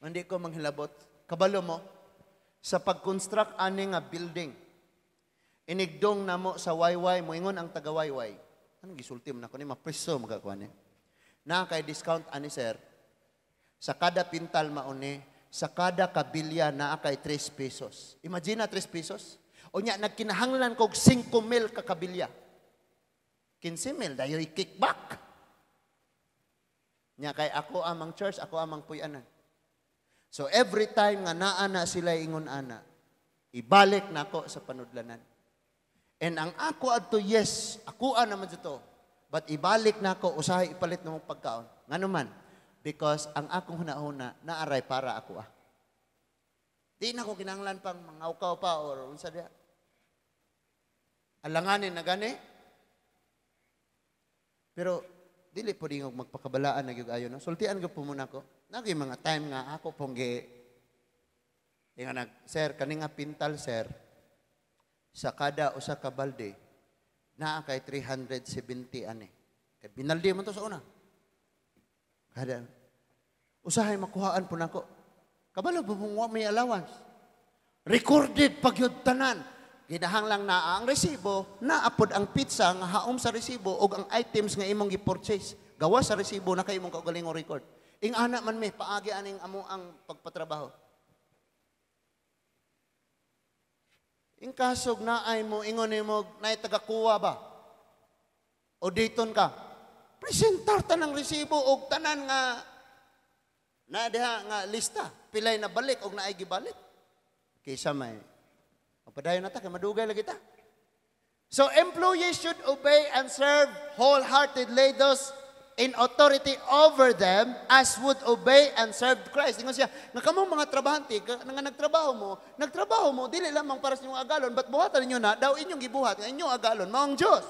Hindi ko manghilabot. Kabalo mo, sa pag-construct ani nga building, inigdong namo sa wayway, moingon ang taga-wayway. Anong gisulti mo na ko ni mapriso magakuha ni? Na kay discount ani sir, sa kada pintal mauni, sa kada kabilya naa kay 3 pesos. Imagine na 3 pesos. Unya, nagkinahanglan kog 5 mil ka kabilya. 15 mil, dayo'y kickback. Nya kay ako amang church, ako amang puyanan. So every time nga naa na sila ingon ana, ibalik nako sa panudlanan. And ang ako adto, yes, ako naman dito. But ibalik nako, usahay ipalit na mong pagkaon. Ngano man? Because ang akong hunahuna, naaray para ako ah. Di na ko kinahanglan pang mangawkaw pa or unsa diha. Alanganin na gani. Pero dili po dingog magpakabalaan na gyud ayo no. Sultian gyud po muna ko. Nagay mga time nga ako pong gi inga nag sir kani nga pintal sir sa kada usa ka balde naa kay 370 ani. Kay binalde man to sa una. Kada usahay makuhaan po nako. Kabalo po mong may allowance. Recorded pag yun tanan. Ginahanglang naa ang resibo, naapod ang pizza nga haom sa resibo og ang items nga imong gi-purchase. Gawa sa resibo na kay imong kaugalingong record. Ing ana man may paagi aning amo ang pagpatrabaho. In kasog naay mo ingon nimo naay tagakuha ba? O diton ka. Presentar ta ng resibo og tanan nga na diha nga lista. Pilay na balik og naay gibalik. Kaysa may padayon na ta kay madugay lagi ta. So employees should obey and serve wholeheartedly those in authority over them as would obey and serve Christ. Ingon siya, nga kamong mga trabahante, nga nagtrabaho mo, dili lamang para sa inyong agalon, but buhatan ninyo na, daw inyong gibuhat, nga inyong agalon, maong Diyos.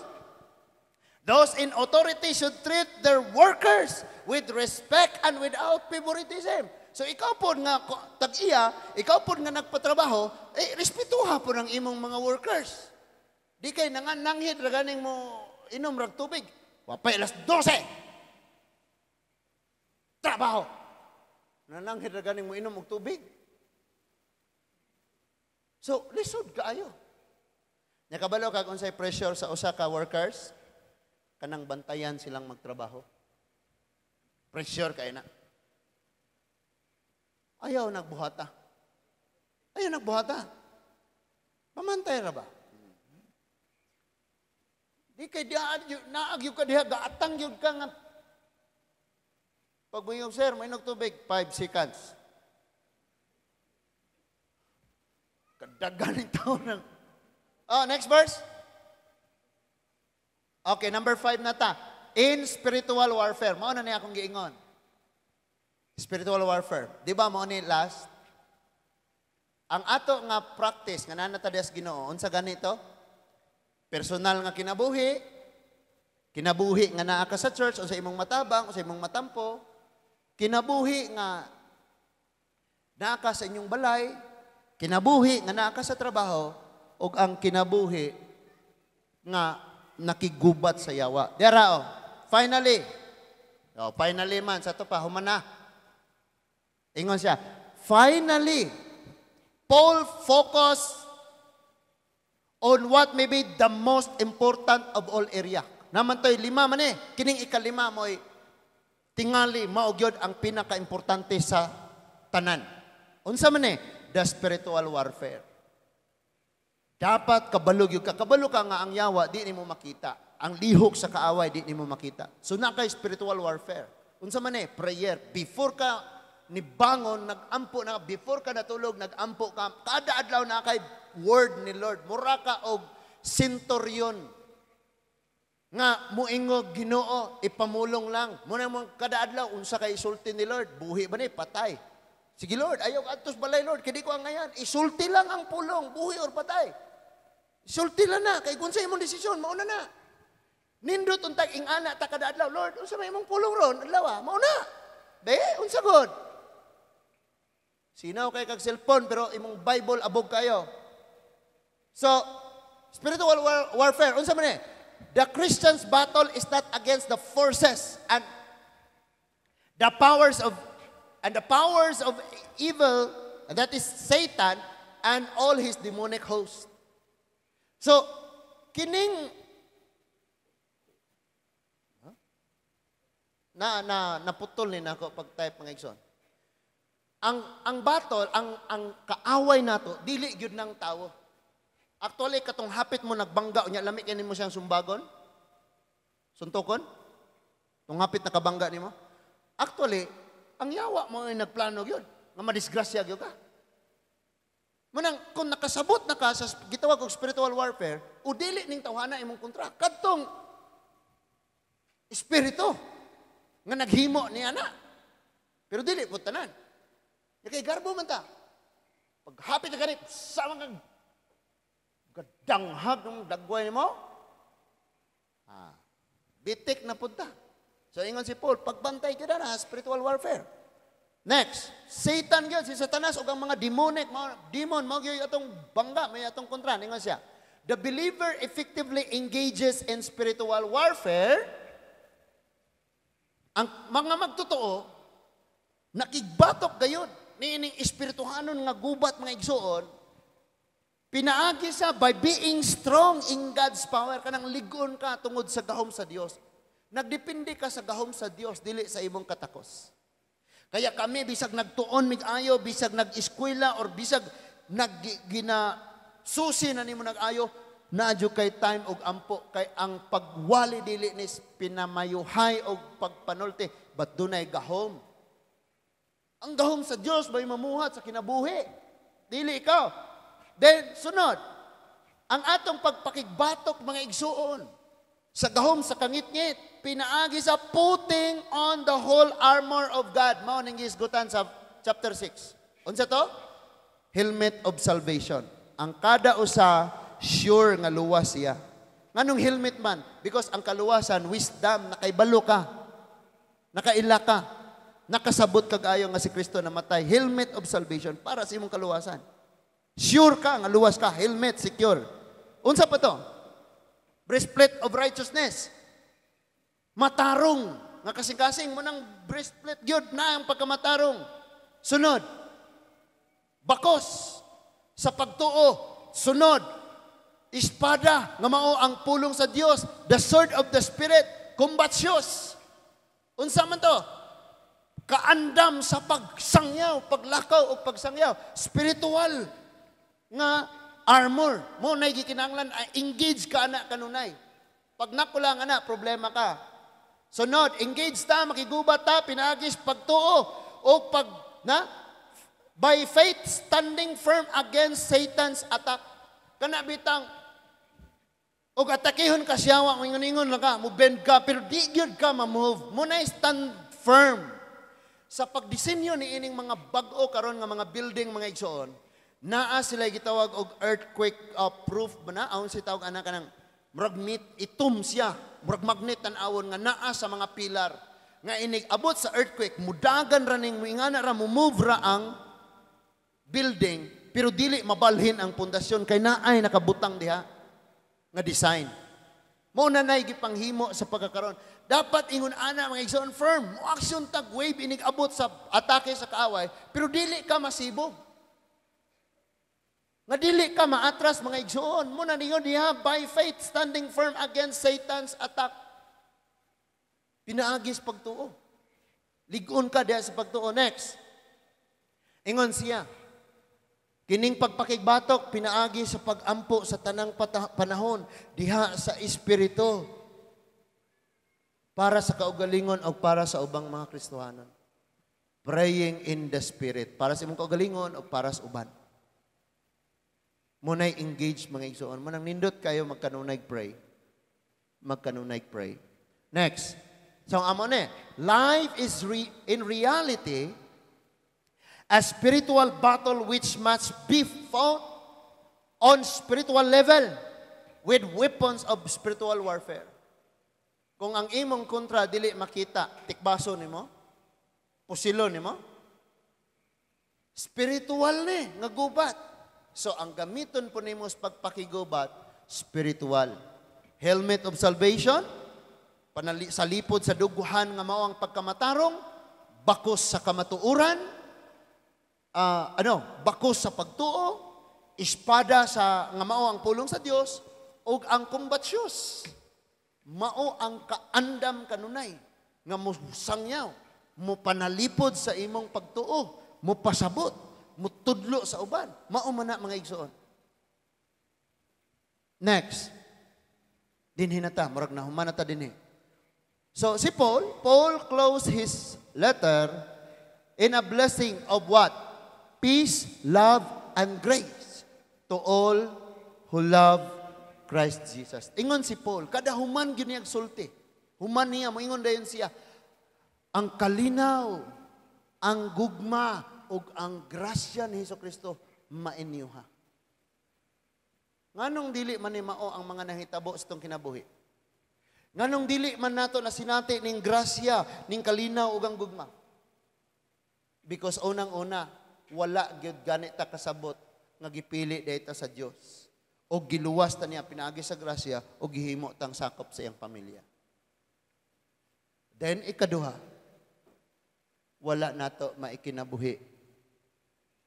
Those in authority should treat their workers with respect and without favoritism. So ikaw po nga tag-iya, ikaw po nga nagpatrabaho, eh, respetuha po ng imong mga workers. Di kay nangananghid ra ganing mo inom rag tubig. Wapay alas 12. Trabaho. Nananghid ra ganing mo inom og tubig. So, lisod kaayo. Nakabalo kag unsay pressure sa usa ka workers? Kanang bantayan silang magtrabaho. Pressure kay na. Ayaw nagbuhata. Ayaw nagbuhata. Pamantay ra ba? Di kay di naag ka diha gaatang gyud ka nga pag mo, "Sir, may tubig," 5 seconds. Kadagan ng taon ng. Oh, next verse. Okay, number 5 na ta. In spiritual warfare. Mao na niya akong giingon. Spiritual warfare. Di ba mao ni last? Ang ato nga practice nga nanata dias Ginoo, unsa ganito? Personal nga kinabuhi, kinabuhi nga naa ka sa church o sa imong matabang o sa imong matampo, kinabuhi nga naa ka sa inyong balay, kinabuhi nga naa ka sa trabaho, ug ang kinabuhi nga nakigubat sa yawa. Dira oh. Finally. Oh, finally man sa to pa human na. Ingon siya, finally, Paul focus on what may be the most important of all area. Naman to'y lima man eh. Kining ikalima mo'y tingali mao gyud ang pinaka-importante sa tanan. Unsa man eh? The spiritual warfare. Dapat kabalo gyud ka. Kabalo ka nga ang yawa di nimo makita. Ang lihok sa kaaway di nimo makita. So na kay spiritual warfare. Unsa man eh? Prayer. Before ka nibangon, nagampo na, before ka natulog, nagampo ka, kada adlaw na kay word ni Lord. Mura ka og centurion nga muingog Ginoo, ipamulong lang. Muna mo kada adlaw unsa kay isulti ni Lord, buhi ba ni patay? Sige Lord, ayaw adtos balay Lord, kay di ko angayan. Isulti lang ang pulong, buhi or patay. Isulti lang na kay kung sa imong desisyon, mauna na. Nindot untag ingana ta kada adlaw, Lord, unsa may imong pulong ron adlaw, ah? Mauna. Be, unsa gud? Sinaw kay kag cellphone pero imong Bible abog kayo. So, spiritual warfare, unsa man eh? The Christian's battle is not against the forces and the powers of evil, and that is Satan and all his demonic host. So, kining na na naputol ni nako pag-type, mga igsoon. Ang battle, ang kaaway nato dili gyud ng tawo. Actually, katong hapit mo nagbangga unya lami kay nimo siyang sumbagon. Suntukon? Tong hapit nakabangga nimo. Actually, ang yawa mo ay nagplano gyud nga madisgrasya gyud ka. Munang kung nakasabot na ka sa gitawag og spiritual warfare, o dili ning tawhana imong kontra. Kadtong espiritu nga naghimo ni ana. Pero dili pud tanan. Kay garbo man ta. Pag hapit na gani, sama kag gadanghag ng dagway nimo. Ah, bitik na punta. So ingon si Paul, pagbantay ka na spiritual warfare. Next, Satan gyud, si Satanas ug ang mga demonic, mga demon mao gyud atong bangga, may atong kontra. Ingon siya, the believer effectively engages in spiritual warfare. Ang mga magtotoo nakigbatok gayud niining espirituhanon nga gubat, mga igsuon, pinaagi sa by being strong in God's power, kanang ligon ka tungod sa gahom sa Dios. Nagdepende ka sa gahom sa Dios, dili sa imong katakos. Kaya kami bisag nagtuon mig ayo, bisag nag-eskwela or bisag nag gina Susi na nimo nag-ayo, naa jud kay time og ampo kay ang pagwali dili ni pinamayuhay og pagpanulti, but dunay gahom. Ang gahom sa Dios may mamuhat sa kinabuhi. Dili ikaw. Then sunod, ang atong pagpakigbatok, mga igsuon, sa gahom sa kangitngit, pinaagi sa putting on the whole armor of God. Mao ning gihisgutan sa chapter 6. Unsa to? Helmet of salvation. Ang kada usa sure nga luwas siya. Nganong helmet man? Because ang kaluwasan, wisdom, nakaibalo ka. Nakaila ka. Nakasabot kag ayo nga si Kristo namatay. Helmet of salvation para sa imong kaluwasan. Sure ka nga luwas ka, helmet secure. Unsa pa to? Breastplate of righteousness. Matarong nga kasing-kasing mo nang breastplate gyud na ang pagkamatarong. Sunod. Bakos sa pagtuo. Sunod. Espada nga mao ang pulong sa Dios, the sword of the Spirit, combat shoes. Unsa man to? Kaandam sa pagsangyaw, paglakaw o pagsangyaw, spiritual nga armor. Mo na gikinahanglan engage ka ana kanunay. Pag nakulang ana, problema ka. Sunod, engage ta, makigubat ta, pinaagi sa pagtuo o pag na by faith standing firm against Satan's attack. Kana bitang og atakihon ka siya, wa ingon-ingon lang ka, mo bend ka pero di gyud ka ma-move. Mo na stand firm. Sa pagdisenyo ni ining mga bag-o karon nga mga building, mga igsoon, naa sila gitawag og earthquake proof ba na aon si tawag ana, kanang murag mit itom siya, murag magnet tan-awon nga naa sa mga pilar nga inig abot sa earthquake, mudagan ra ning muingana ra, mo move ra ang building pero dili mabalhin ang pundasyon kay naay nakabutang diha nga design. Mo na nay gipanghimo sa pagkakaron. Dapat ingon ana, mga igsoon, firm. Mo action tag wave inig abot sa atake sa kaaway pero dili ka masibog. Nga dili ka maatras, mga igsoon. Mo na ningon diha, by faith standing firm against Satan's attack. Pinaagi sa pagtuo. Ligon ka diha sa pagtuo. Next. Ingon siya, kining pagpakigbatok pinaagi sa pagampo sa tanang panahon diha sa espiritu para sa kaugalingon o para sa ubang mga Kristohanon. Praying in the Spirit para sa imong kaugalingon o para sa uban. Muna'y engage, mga igsoon. Munang nindot kayo magkanunay pray. Magkanunay pray. Next. So amo ne, life is in reality a spiritual battle which must be fought on spiritual level with weapons of spiritual warfare. Kung ang imong kontra dili makita, tikbaso nimo, pusilo nimo, spiritual ni nga gubat. So ang gamiton po nimo sa pagpakigubat, spiritual. Helmet of salvation, panali, sa lipod sa duguhan nga mao ang pagkamatarong, bakos sa kamatuoran, ano, bakos sa pagtuo, espada sa nga mao ang pulong sa Dios, ug ang combat shoes. Mao ang kaandam kanunay nga mosangyaw, mo panalipod sa imong pagtuo, mo pasabot, mo tudlo sa uban. Mao man na, mga igsoon. Next. Dinhi na ta, murag nahuman na ta dinhi. So si Paul, Paul closed his letter in a blessing of what? Peace, love, and grace to all who love Christ Jesus. Ingon si Paul, kada human gyud niyang sulti. Human niya, moingon dayon siya, ang kalinaw, ang gugma, ug ang grasya ni Hesus Kristo mainyuha. Nganong dili man ni mao ang mga nahitabo sa itong kinabuhi? Nganong dili man nato na sinati ning grasya, ning kalinaw ug ang gugma? Because unang-una, wala gyud gani ta kasabot nga gipili dayta sa Dios. O giluwas ta niya pinaagi sa grasya o gihimo tang sakop sa iyang pamilya. Then ikaduha, wala nato maikinabuhi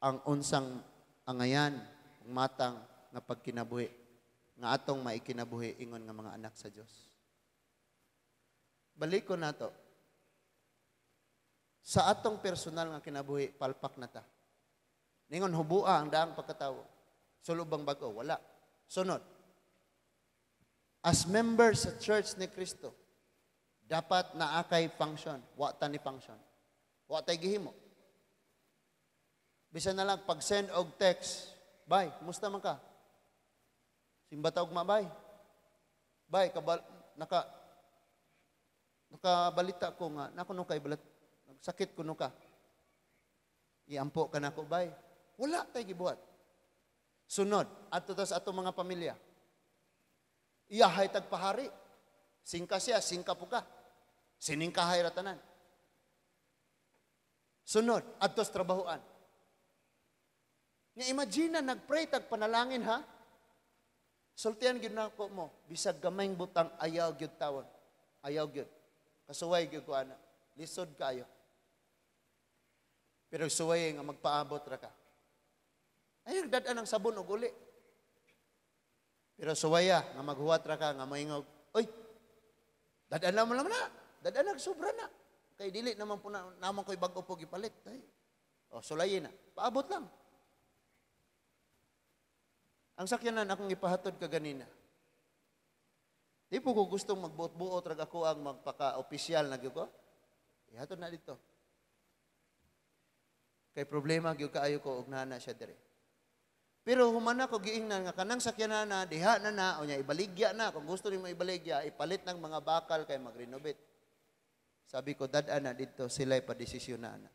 ang unsang angayan, ang matang nga pagkinabuhi nga atong maikinabuhi ingon nga mga anak sa Dios. Balik ko nato. Sa atong personal nga kinabuhi, palpak na ta. Ningon hubua ang daang pagkatawo. Sulod bang bago? Wala. Sunod. As members sa Church ni Kristo, dapat naa kay function. Wa ta ni function. Wa tay gihimo. Bisan na lang pag-send og text, "Bay, kumusta man ka? Simba ta ugma, bay. Bay, kabal, nakabalita ko nga, nako no kay balat, sakit kuno ka. Iampo ka nako, bay." Wala tay gibuhat. Sunod, adto ta sa ato mga pamilya. Iyahay tagpahari. Singka siya, singka po ka. Siningkahay ra tanan. Sunod, adto sa trabahoan. Nga imagine na nagpray tag panalangin, ha. Sultian gyud nako mo, bisag gamayng butang ayaw gyud tawon. Ayaw gyud. Kasuway gyud ko ana. Lisod kaayo. Pero suway nga magpaabot ra ka. Ay dad-an ang sabon og uli. Pero suwaya nga maghuwat ra ka nga moingog, "Oy, dad-an mo naman na. Dad-an sobra na. Kay dili naman po na naman ko'y bag-o po gipalit." Ay. O, sulayin na. Paabot lang. Ang sakyanan akong ipahatod kaganina. Di po ko gustong magbuot-buot rag ako ang magpaka-opisyal na gyud ko. Ihatod na dito. Kay problema gyud kaayo ko og naa na siya dire. Pero human ako giingnan nga kanang sakyanan na diha na na unya ibaligya na kung gusto nimo ibaligya, ipalit ng mga bakal kay mag-renovate. Sabi ko, dad-an na dito, sila'y padesisyon na ana.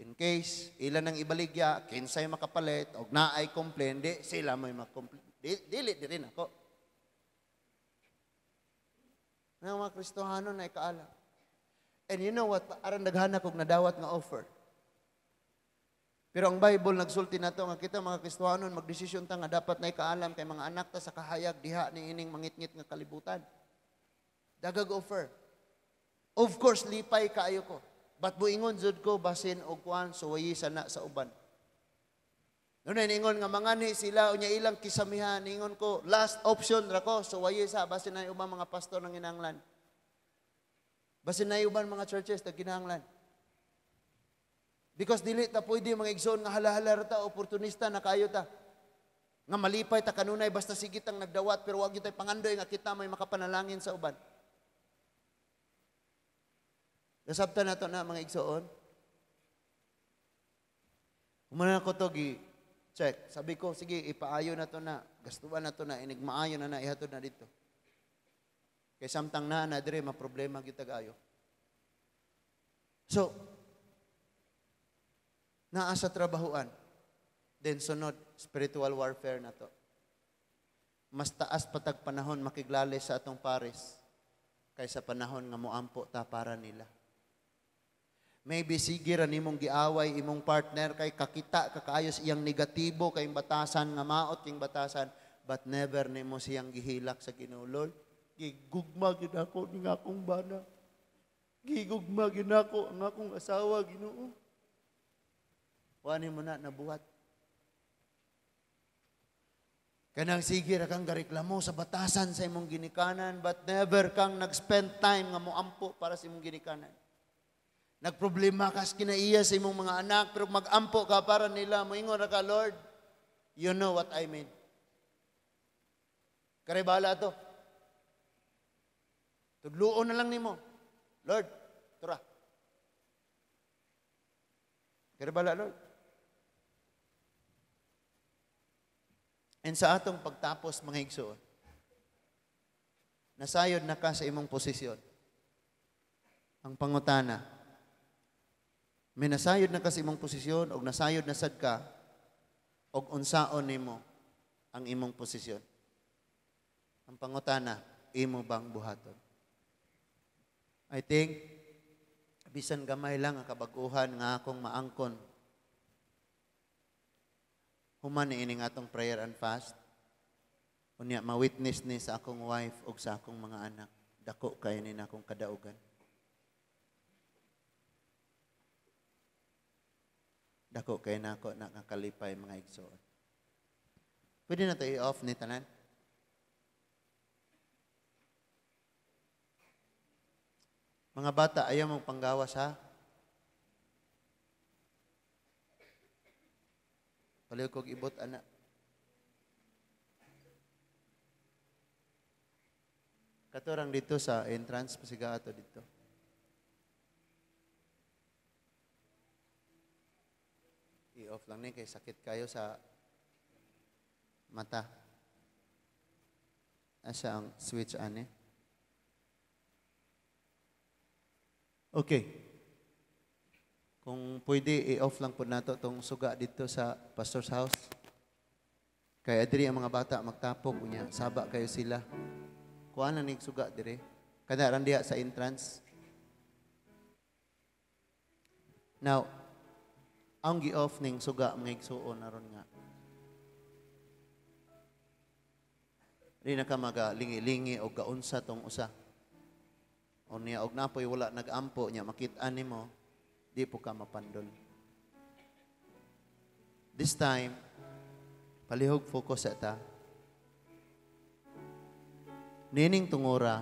In case ilan ang ibaligya, kinsay makapalit og naay complain, di sila may mag-complain. Di, dili di rin ako. Nga mga Kristohano na ikaalam. And you know what? Aron daghan kog nadawat nga offer. Pero ang Bible nagsulti nato nga kita mga Kristohanon magdesisyon ta nga dapat na ikaalam kay mga anak ta sa kahayag diha ni ining mangitngit nga kalibutan. Dagag offer. Of course, lipay kaayo ko. But buingon jud ko basin og kuan, suwayi sana sa uban. Nunay ningon nga mangani sila unya ilang kisamihan, ningon ko last option ra ko, suwayi sa basin na ubang mga pastor ng ginanglan. Basin na uban mga churches na ginanglan. Because dili ta pwede, mga igsoon, nga halahala ra ta, oportunista na kayo ta. Nga malipay ta kanunay basta sige tang nagdawat, pero wag gyud tay pangandoy nga kita may makapanalangin sa uban. Nasabtan nato na, mga igsoon. Humana ko to gi check. Sabi ko, sige, ipaayo na to na. Gastuan na to na, inig maayo na na, ihatod na dito. Kay samtang naa na dire, maproblema gyud tag-ayo. So, naa sa trabahuan. Then sunod, spiritual warfare na to. Mas taas patag panahon makiglali sa atong pares kaysa panahon nga moampo ta para nila. Maybe sige ra nimong giaway imong partner kay kakita kakaayos iyang negatibo kay batasan nga maot king batasan, but never nimo siyang gihilak sa Ginoo. "Lord, gigugma gyud ako ning akong bana. Gigugma gyud ako ang akong asawa, Ginoo." Wa nimo na nabuhat. Kanang sige ra kang gareklamo sa batasan sa imong ginikanan, but never kang nag-spend time nga moampo para sa imong ginikanan. Nagproblema ka sa kinaiya sa imong mga anak, pero mag-ampo ka para nila, moingon ra ka, "Lord, you know what I mean. Kare bahala to. Tudluon na lang nimo. Lord, tura. Kare bahala, Lord." And sa atong pagtapos, mga igsoon, nasayod na ka sa imong posisyon. Ang pangutana, may nasayod na ka sa imong posisyon og nasayod na sad ka og unsaon nimo ang imong posisyon? Ang pangutana, imo bang buhaton? I think bisan gamay lang ang kabaguhan nga akong maangkon human ni ining atong prayer and fast, unya ma-witness ni sa akong wife ug sa akong mga anak, dako kay ni na akong kadaugan. Dako kay nako na kakalipay, mga igsoon. Pwede na to i-off ni tanan. Mga bata, ayaw mong panggawas, ha? Palihog kog ibot ana. Katorang dito sa entrance pasiga ato dito. I-off lang ni kay sakit kayo sa mata. Asa ang switch ani? Okay. Kung pwede, i-off lang po nato tong suga dito sa pastor's house. Kaya diri ang mga bata magtapok unya, saba kayo sila. Kuha na ning suga dire. Kada ran diha sa entrance. Now, ang gi-off ning suga mga igsuon aron nga di na ka maga lingi-lingi o gaunsa tong usa. O niya og napoy wala nag-ampo niya makit-an nimo, di po ka mapandol. This time, palihog focus sa ta. Nining tungura,